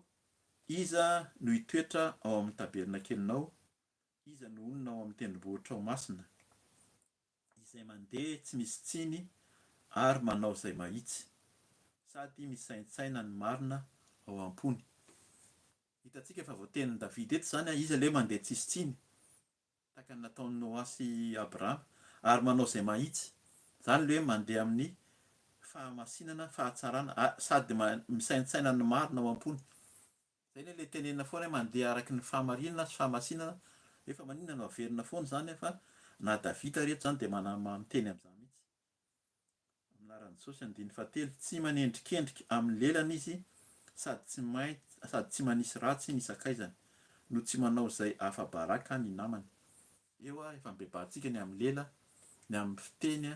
iza no hitoetra ao amin'ny tabernakelinao? Iza no honina ao amin'ny tendrombohitrao masina? Izay mandeha tsy misy tsiny ary manao izay mahitsy, sady misaintsaina ny marina ao am-pony. Hitantsika fa voatenin'i Davida eto izany, iza ilay mandeha tsisy tsiny? Tahaka ny nataon'i Noa sy Abrahama, ary manao izay mahitsy. Izany ilay hoe mandeha amin'ny fahamasinana, fahatsarana, sady misaintsaina ny marina ao am-pony. Izay anie ilay tenenina foana hoe mandeha araka ny fahamarinana sy fahamasinana, nefa maninona no averina foana izany fa na Davida ary eto izany dia manana miteny amin'izany mihitsy. Amin'ny anaran'i Jesosy, andininy fahatelo, tsy manendrikendrika amin'ny lelany izy sady tsy sady tsy manisy ratsy ny sakaizany, no tsy manao izay afa-baraka ny namany. Eo efa mibebahantsika ny amin'ny lela, ny amin'ny fiteny,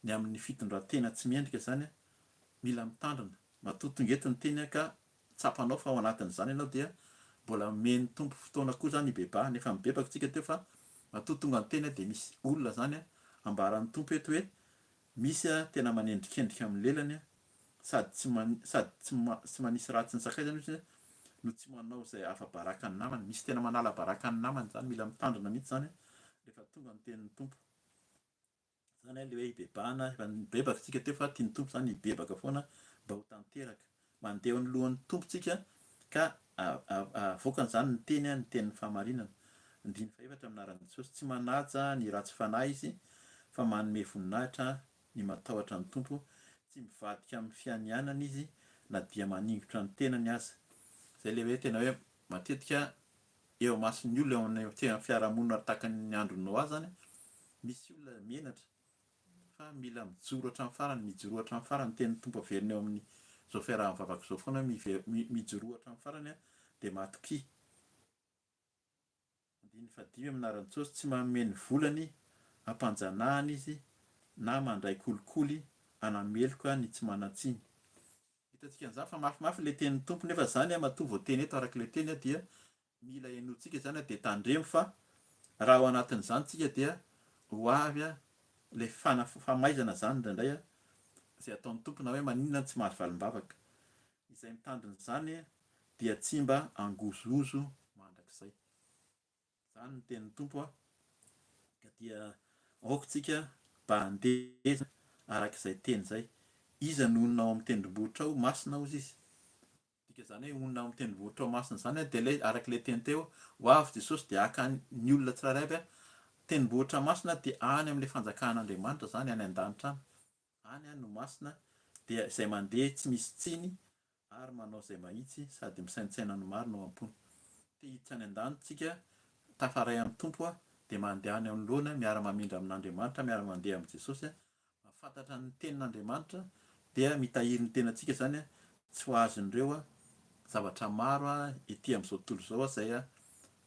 ny amin'ny fitondran-tena tsy mendrika izany, mila mitandrina. Matoa tonga eto ny teny ka tsapanao fa ao anatin'izany ianao dia mbola omen'ny Tompo fotoana koa izany hibebahana, efa mibebaka isika teo fa matoa tonga ny teny dia misy olona izany ambaran'ny Tompo eto hoe misy tena manendrikendrika amin'ny lelany sady tsy sady tsy tsy manisy ratsy ny sakaizany izy no tsy manao izay afa-baraka ny namany, misy tena manala baraka ny namany izany, mila mitandrina mihitsy izany rehefa tonga ny tenin'ny Tompo. Zany le hoe hibebahana, efa nibebaka tsika teo fa tian'ny Tompo zany hibebaka foana mba ho tanteraka. Mandeha eo anoloan'ny Tompo tsika ka avoakany zany ny teny, ny tenin'ny fahamarinana. Andininy fahefatra amin'ny anaran'i Jesosy. Tsy manaja ny ratsy fanahy izy fa manome voninahitra ny matahotra ny Tompo. Tsy mivadika amin'ny fianianana izy na dia maningotra ny tenany aza. Zay le hoe tena hoe matetika eo imason'ny olona, eo amin'ny tena fiarahamonina tahaka ny andron'i Noa izany, misy olona menatra fa mila mijoro hatramin'ny farany, mijoroa hatramin'ny farany, ny tenin'ny Tompo averina eo amin'izao fiaraha-mivavaka izao foana hoe mijoroa hatramin'ny farany dia matokia. Andininy fahadimy amin'ny anaran'i Jesosy, tsy manome ny volany hampanjanahana izy na mandray kolikoly hanameloka ny tsy manan-tsiny. Hitantsika an'izany fa mafimafy ilay tenin'ny Tompo nefa izany matoa voateny eto araka ilay teny dia mila henointsika izany dia tandremo fa raha ao anatin'izany tsika dia ho avy ilay famaizana izany indraindray izay ataon'ny Tompo na hoe maninona no tsy mahazo valim-bavaka. Izay mitandrina izany dia tsy mba hangozohozo mandrakizay. Izany ny tenin'ny Tompo a! Ka dia aoka tsika mba handeha araka izay teny izay. Iza no honina ao amin'ny tendrombohitra ao masina hozy izy? Dika izany hoe honina ao amin'ny tendrombohitra ao masina izany dia ilay araka ilay teny teo, ho avy Jesosy dia haka ny olona tsirairay avy, tendrombohitra masina dia any amin'ilay fanjakan'Andriamanitra izany, any an-danitra any. Any no masina dia izay mandeha tsy misy tsiny ary manao izay mahitsy sady misaintsaina ny marina ao am-pony. Te hiditra any an-danitra tsika, tafaray amin'ny Tompo dia mandeha any anoloana miara-mamindra amin'Andriamanitra, miara-mandeha amin'i Jesosy, mahafantatra ny tenin'Andriamanitra dia mitahiry ny tenantsika izany tsy ho azon'ireo zavatra maro ety amin'izao tontolo izao izay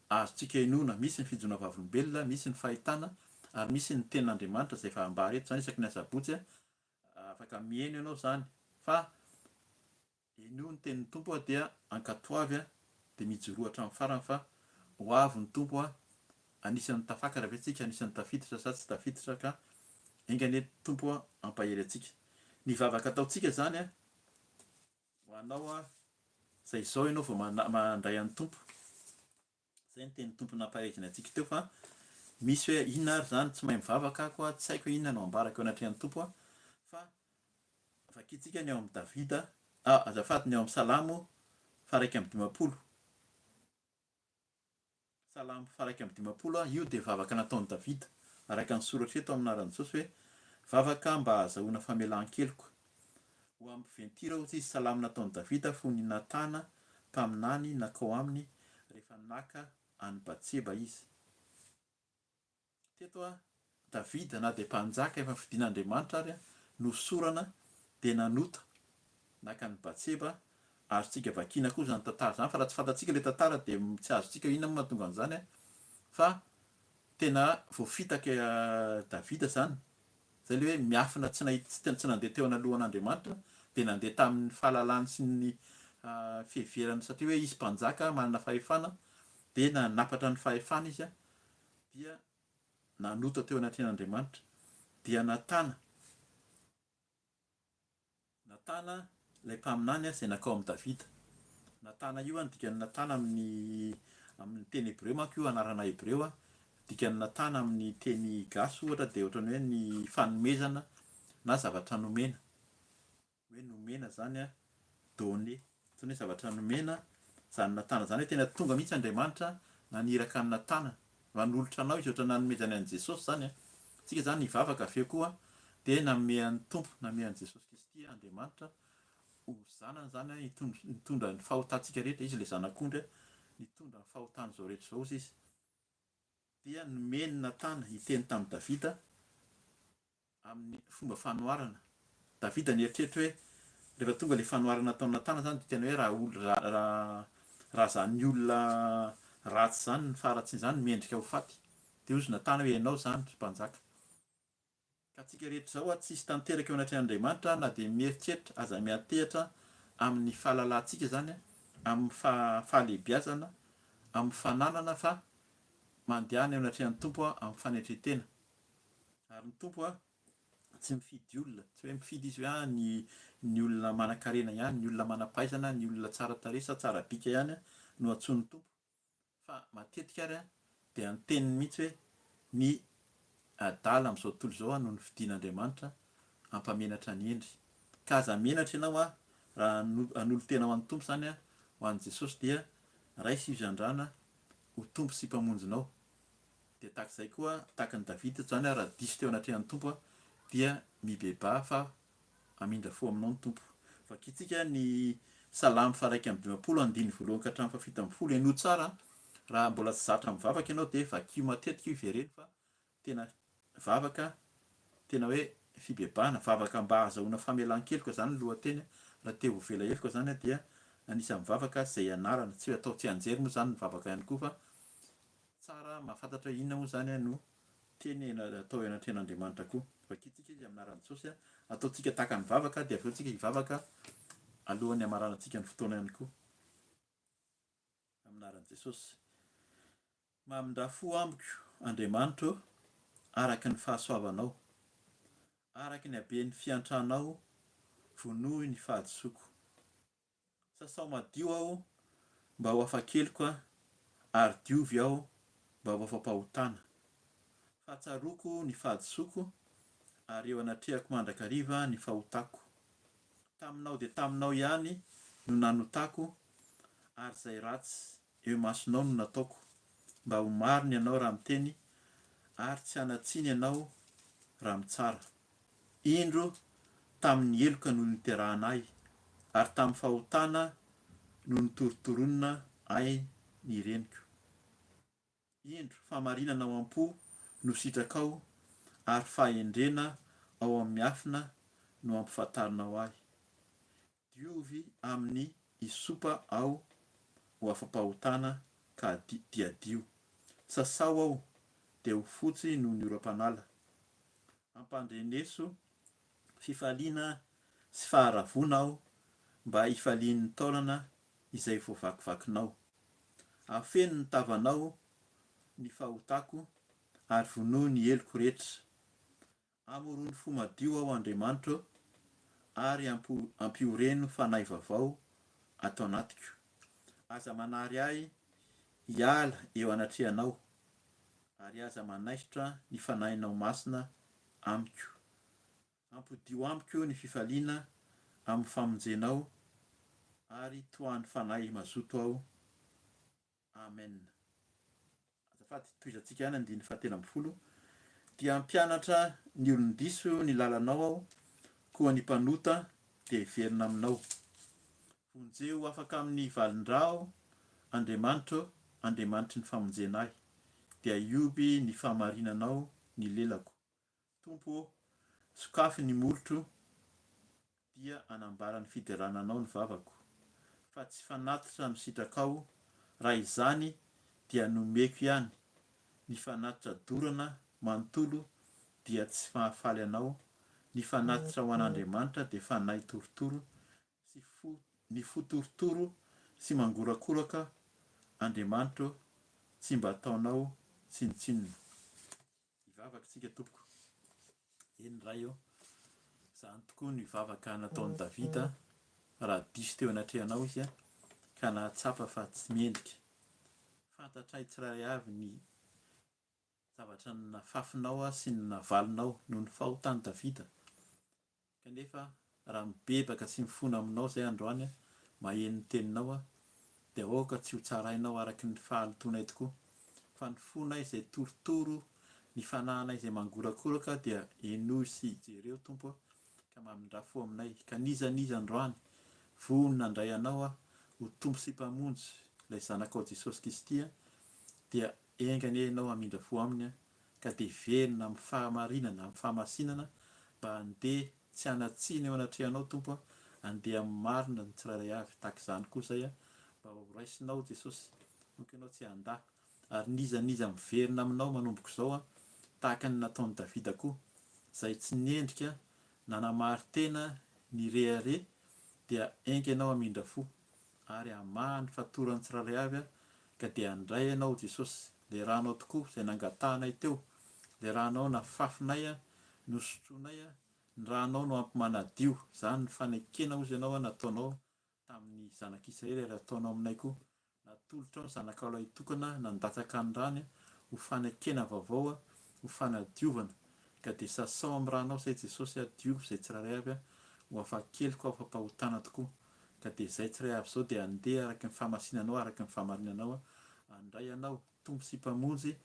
azontsika inoana. Misy ny fijoroana vavolombelona, misy ny fahitana ary misy ny tenin'Andriamanitra izay efa ambara eto izany isaky ny asabotsy. Afaka miheno ianao izany fa henoy ny tenin'ny Tompo dia ankatoavy dia mijoroa hatramin'ny farany fa ho avy ny Tompo. Anisan'ny tafakatra ve tsika, anisan'ny tafiditra sa tsy tafiditra ka enga anie Tompo hampahery antsika. Ny vavaka ataontsika izany ho anao izay izao ianao vao mandray an'ny Tompo. Izay ny tenin'ny Tompo nampaherezany antsika teo fa misy hoe inona ary izany, tsy mahay mivavaka ako aho, tsy haiko hoe inona no ambarako eo anatrehan'ny Tompo aho fa vakintsika ny ao amin'i Davida, ah azafady ny ao amin'ny Salamo faha 51. Salamo faha 51, io dia vavaka nataon'i Davida, araka ny soratra eto amin'ny anaran'i Jesosy hoe, Vavaka mba hahazahoana famelan-keloka. Ho amin'ny mpiventy hira hozy izy, Salamo nataon'i Davida fony i Natana mpaminany nankao aminy rehefa naka an'i Batseba izy. Teto Davida na dia mpanjaka efa fidin'Andriamanitra ary nohosorana dia nanota naka an'i Batseba, azontsika vakiana koa izany tantara izany fa raha tsy fantatsika ilay tantara dia tsy azontsika hoe inona moa mahatonga an'izany fa tena voafitaka Davida izany, izay ilay hoe miafina tsy nahita tsy nandeha teo analohan'Andriamanitra. dia nandeha tamin'ny fahalalany sy ny fiheverany satria hoe izy mpanjaka manana fahefana dia nanapatra ny fahefana izy dia nanota teo anatrehan'Andriamanitra dia Natana Natana ilay mpaminany izay nankao amin'i Davida. Natana io ny dikan'ny Natana amin'ny amin'ny teny hebreo manko io anarana hebreo a. Dikan'ny Natana amin'ny teny gasy ohatra dia ohatran'ny hoe ny fanomezana na zavatra nomena. Hoe nomena izany a, donner. Ohatran'ny hoe zavatra nomena izany Natana izany hoe tena tonga mihitsy Andriamanitra naniraka an'i Natana. Manolotra anao izy ohatran'ny nanomezany an'i Jesosy izany a. Tsika izany hivavaka avy eo koa dia nanome an'ny Tompo, nanome an'i Jesosy Kristy Andriamanitra ho zanany izany a, hitondra ny fahotantsika rehetra. Izy ilay zanak'ondry a, nitondra ny fahotan'izao rehetra izao izy. Dia nomeny Natana hiteny tamin'i Davida amin'ny fomba fanoharana. Davida nieritreritra hoe rehefa tonga ilay fanoharana ataon'i Natana izany dia tena hoe raha olona raha raha izany olona ratsy izany ny faharatsiana izany mendrika ho faty. Dia hozy Natana hoe ianao izany ry mpanjaka. Ka antsika rehetra izao tsisy tanteraka eo anatrehan'Andriamanitra na dia mieritreritra aza miantehitra amin'ny fahalalantsika izany amin'ny fahalehibiazana amin'ny fananana fa mandehana eo anatrehan'ny Tompo amin'ny fanetren-tena. Ary ny Tompo a, tsy mifidy olona, tsy hoe mifidy izy hoe ah ny ny olona manankarena ihany, ny olona manam-pahaizana, ny olona tsara tarehy sa tsara bika ihany no antsoin'ny Tompo, fa matetika ary dia ny teniny mihitsy hoe ny adala amin'izao tontolo izao no nofidin'Andriamanitra hampamenatra ny hendry. Ka aza menatra ianao ah raha hanolo-tena ho an'ny Tompo izany ho an'i Jesosy dia raiso Izy andrana ho Tompo sy Mpamonjinao. Dia tahaka izay koa, tahaka an'i Davida eto izany, raha diso teo anatrehan'ny Tompo aho, dia mibebaha fa hamindra fo aminao ny Tompo. Vakintsika ny Salamo faha-51 andininy voalohany ka hatramin'ny faha-17. Henoy tsara, raha mbola tsy zatra mivavaka ianao dia vakio matetika io ivereno fa tena vavaka tena hoe fibebahana, vavaka mba hahazahoana famelan-keloka izany ny lohateny, raha te ho vela heloka izany dia anisan'ny vavaka izay ianarana, tsy hoe atao tsianjery moa izany ny vavaka ihany koa fa Tsara mahafantatra hoe inona moa izany no teny atao eo anatrehan'Andriamanitra koa. Vakintsika izy amin'ny anaran'i Jesosy, ataontsika tahaka ny vavaka dia avy eo tsika hivavaka alohan'ny hamaranantsika ny fotoana ihany koa. Amin'ny anaran'i Jesosy. Mamindrà fo amiko Andriamanitra ô, araka ny fahasoavanao. Araka ny haben'ny fiantranao, vonoy ny fahadisoako. Sasao madio aho mba ho afa-keloka ary diovy aho mba ho afa-pahotana. Fa tsaroako ny fahadisoako ary eo anatrehako mandrakariva ny fahotako. Taminao dia taminao ihany no nanotako ary izay ratsy eo imasonao no nataoko, mba ho marina ianao raha miteny ary tsy hanan-tsiny ianao raha mitsara. Indro, tamin'ny heloka no niterahana ahy, ary tamin'ny fahotana no nitorotoronina ahy ny reniko. Indro, fahamarinana ao am-po no sitrakao, ary fahendrena ao amin'ny miafina no ampifantarinao ahy. Diovy amin'ny hysopa aho ho afa-pahotana ka diadio. Sasao aho, dia ho fotsy noho ny oram-panala. Ampandreneso fifaliana sy faharavoana aho mba hifalian'ny taolana izay voavakivakinao. Afeno ny tavanao ny fahotako ary vonoy ny heloko rehetra. Amorony fo madio aho Andriamanitra ô, ary ampioreno fanahy vaovao ato anatiko. Aza manary ahy hiala eo anatrehanao, ary aza manaisotra ny Fanahinao Masina amiko. Ampodio amiko ny fifaliana amin'ny famonjenao, ary tohano fanahy mazoto aho. Amen. Azafady, tohizantsika ihany andininy fahatelo ambin'ny folo, Dia hampianatra ny olon-diso ny lalanao aho, koa ny mpanota dia hiverina aminao. Vonjeo ho afaka amin'ny valin-drà aho, Andriamanitra ô, Andriamanitry ny famonjena ahy, dia hioby ny fahamarinanao ny lelako. Tompo ô, sokafy ny molotro, dia hanambara ny fiderana Anao ny vavako, fa tsy fanatitra no sitrakao, raha izany dia nomeko ihany, ny fanatitra dorana manontolo dia tsy mahafaly Anao, Ny fanatitra ho an'Andriamanitra dia fanahy torotoro sy fo, ny fo torotoro sy mangorakoraka, Andriamanitra ô, tsy mba ataonao tsinontsinona. Hivavaka isika tompoko. Eny Ray ô, izany tokoa ny vavaka nataon'i Davida raha diso teo anatrehanao izy ka nahatsapa fa tsy mendrika. Fantatray tsirairay avy ny zavatra nafafinao sy ny navalinao noho ny fahotan'i Davida. Kanefa raha mibebaka sy mifona aminao izay androany aho, maheno ny teninao aho, dia aoka tsy ho tsarainao araka ny fahalotoanay tokoa, fa ny fonay izay torotoro, ny fanahinay izay mangorakoraka dia henoy sy jereo, Tompo a, ka mamindrà fo aminay. Ka n'iza n'iza androany vonona handray Anao aho ho Tompo sy Mpamonjy, ilay Zanakao Jesosy Kristy, dia enga anie Ianao hamindra fo aminy ka dia velona amin'ny fahamarinana, amin'ny fahamasinana, mba handeha tsy hanan-tsiny eo anatrehanao Tompo a, handeha amin'ny marina ny tsirairay avy, tahaka izany koa izay a, mba ho raisinao Jesosy, aoka Ianao tsy handà, ary n'iza n'iza miverina aminao manomboka izao a, tahaka ny nataon'i Davida koa, izay tsy nendrika nanamari-tena nirehareha, dia enga Ianao hamindra fo, ary hamaha ny fatoran'ny tsirairay avy ka dia handray Ianao Jesosy, le ranao tokoa izay nangatahanay teo, le ranao nafafinay nosotroinay, ny ranao no ampy manadio, izany ny fanekena hozy Ianao nataonao tamin'ny zanak'Israely ary ataonao aminay koa, Natolotrao ny Zanakao Lahitokana nandatsaka ny rany ho fanekena vaovao, ho fanadiovana. Ka dia sasao amin'ny ranao izay Jesosy a, diovy izay tsirairay avy ho afa-keloka ho afa-pahotana tokoa. Ka dia izay tsirairay avy izao dia handeha araka ny fahamasinanao, araka ny fahamarinanao, handray Anao, Tompo sy Mpamonjy,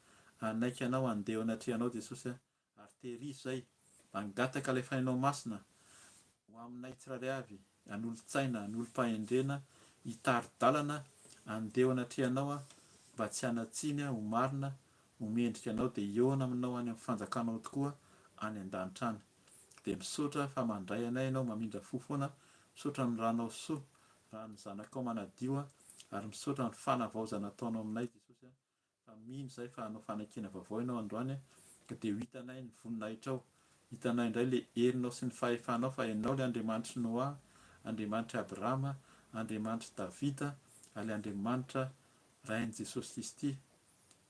hanaiky Anao, handeha eo anatrehanao Jesosy a. Ary tehirizo izay, mangataka ilay Fanahinao Masina ho aminay tsirairay avy, hanolo-tsaina, hanolo-pahendrena, hitari-dalana, handeha eo anatrehanao aho, mba tsy hanan-tsiny aho, ho marina, ho mendrika Anao, dia hihaona aminao any amin'ny fanjakanao tokoa any an-danitra any. Dia misaotra fa mandray anay Ianao, mamindra fo foana, misaotra ny ranao soa, ran'ny Zanakao manadio, ary misaotra ny fanavaozana ataonao aminay Jesosy a. Fa mino izahay fa hanao fanekena vaovao ianao androany ka dia ho hitanay ny voninahitrao, hitanay indray ilay herinao sy ny fahefanao fa ianao ilay Andriamanitr'i Noa, Andriamanitr'i Abrahama, Andriamanitr'i Davida ary Andriamanitra Rain'i Jesosy Kristy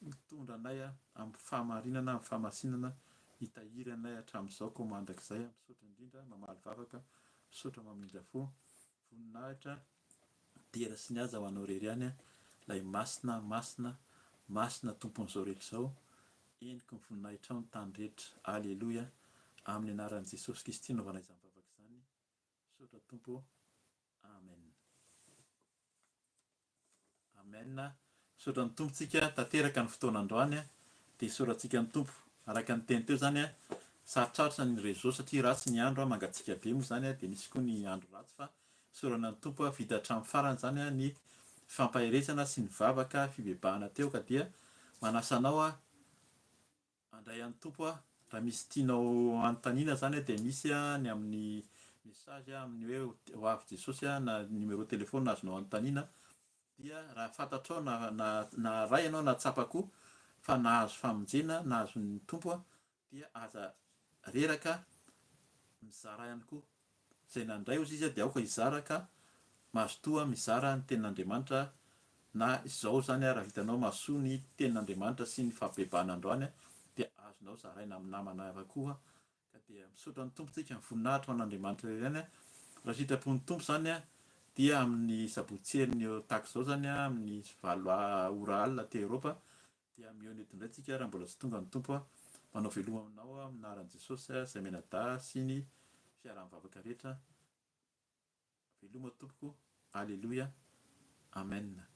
mitondra anay amin'ny fahamarinana, amin'ny fahamasinana, hitahiry anay hatramin'izao koa mandrakizay. Misaotra indrindra mamaly vavaka, misaotra mamindra fo, voninahitra. Dera sy ny haja ho anao irery ihany Ilay Masina, Masina, Masina Tompon'izao rehetra izao, Heniky ny voninahitrao ny tany rehetra. Aleloia! Amin'ny anaran'i Jesosy Kristy anaovana izany vavaka izany. Misaotra Tompo ô. Amen. Amen. Misaotra ny Tompo tsika, tanteraka ny fotoana androany dia isaorantsika ny Tompo. Araka ny teny teo izany, sarotsarotra ny réseau satria ratsy ny andro, mangatsiaka be moa izany dia misy koa ny andro ratsy fa isaorana ny Tompo vita hatramin'ny farany izany ny fampaherezana sy ny vavaka fibebahana teo ka dia manasa anao Handray an'i Tompo aho. Raha misy tianao hanontaniana zany dia misy ny amin'ny message amin'ny hoe ho avy Jesosy na numéro téléphone azonao hanontaniana dia raha fantatrao na na naharay ianao na tsapa koa fa nahazo famonjena nahazo ny Tompo dia aza reraka mizara ihany koa Izay nandray hozy izy dia aoka hizara ka mazotoa mizara ny tenin'Andriamanitra na izao izany raha vitanao mahasoa ny tenin'Andriamanitra sy ny fampibebahana androany dia azonao zaraina amin'ny namana hafa koa ka dia misaotra ny Tompo tsika voninahitra ho an'Andriamanitra irery ihany raha sitrapon'ny Tompo izany dia amin'ny sabotsy heriny eo tahaka izao izany amin'ny 8 ora alina aty Eoropa Dia mihaona eto indray tsika raha mbola tsy tonga ny Tompo a! Manao veloma aminao aho amin'ny anaran'i Jesosy izay mianadahy sy ny fiaraha-mivavaka rehetra. Veloma tompoko. Aleloia. Amen.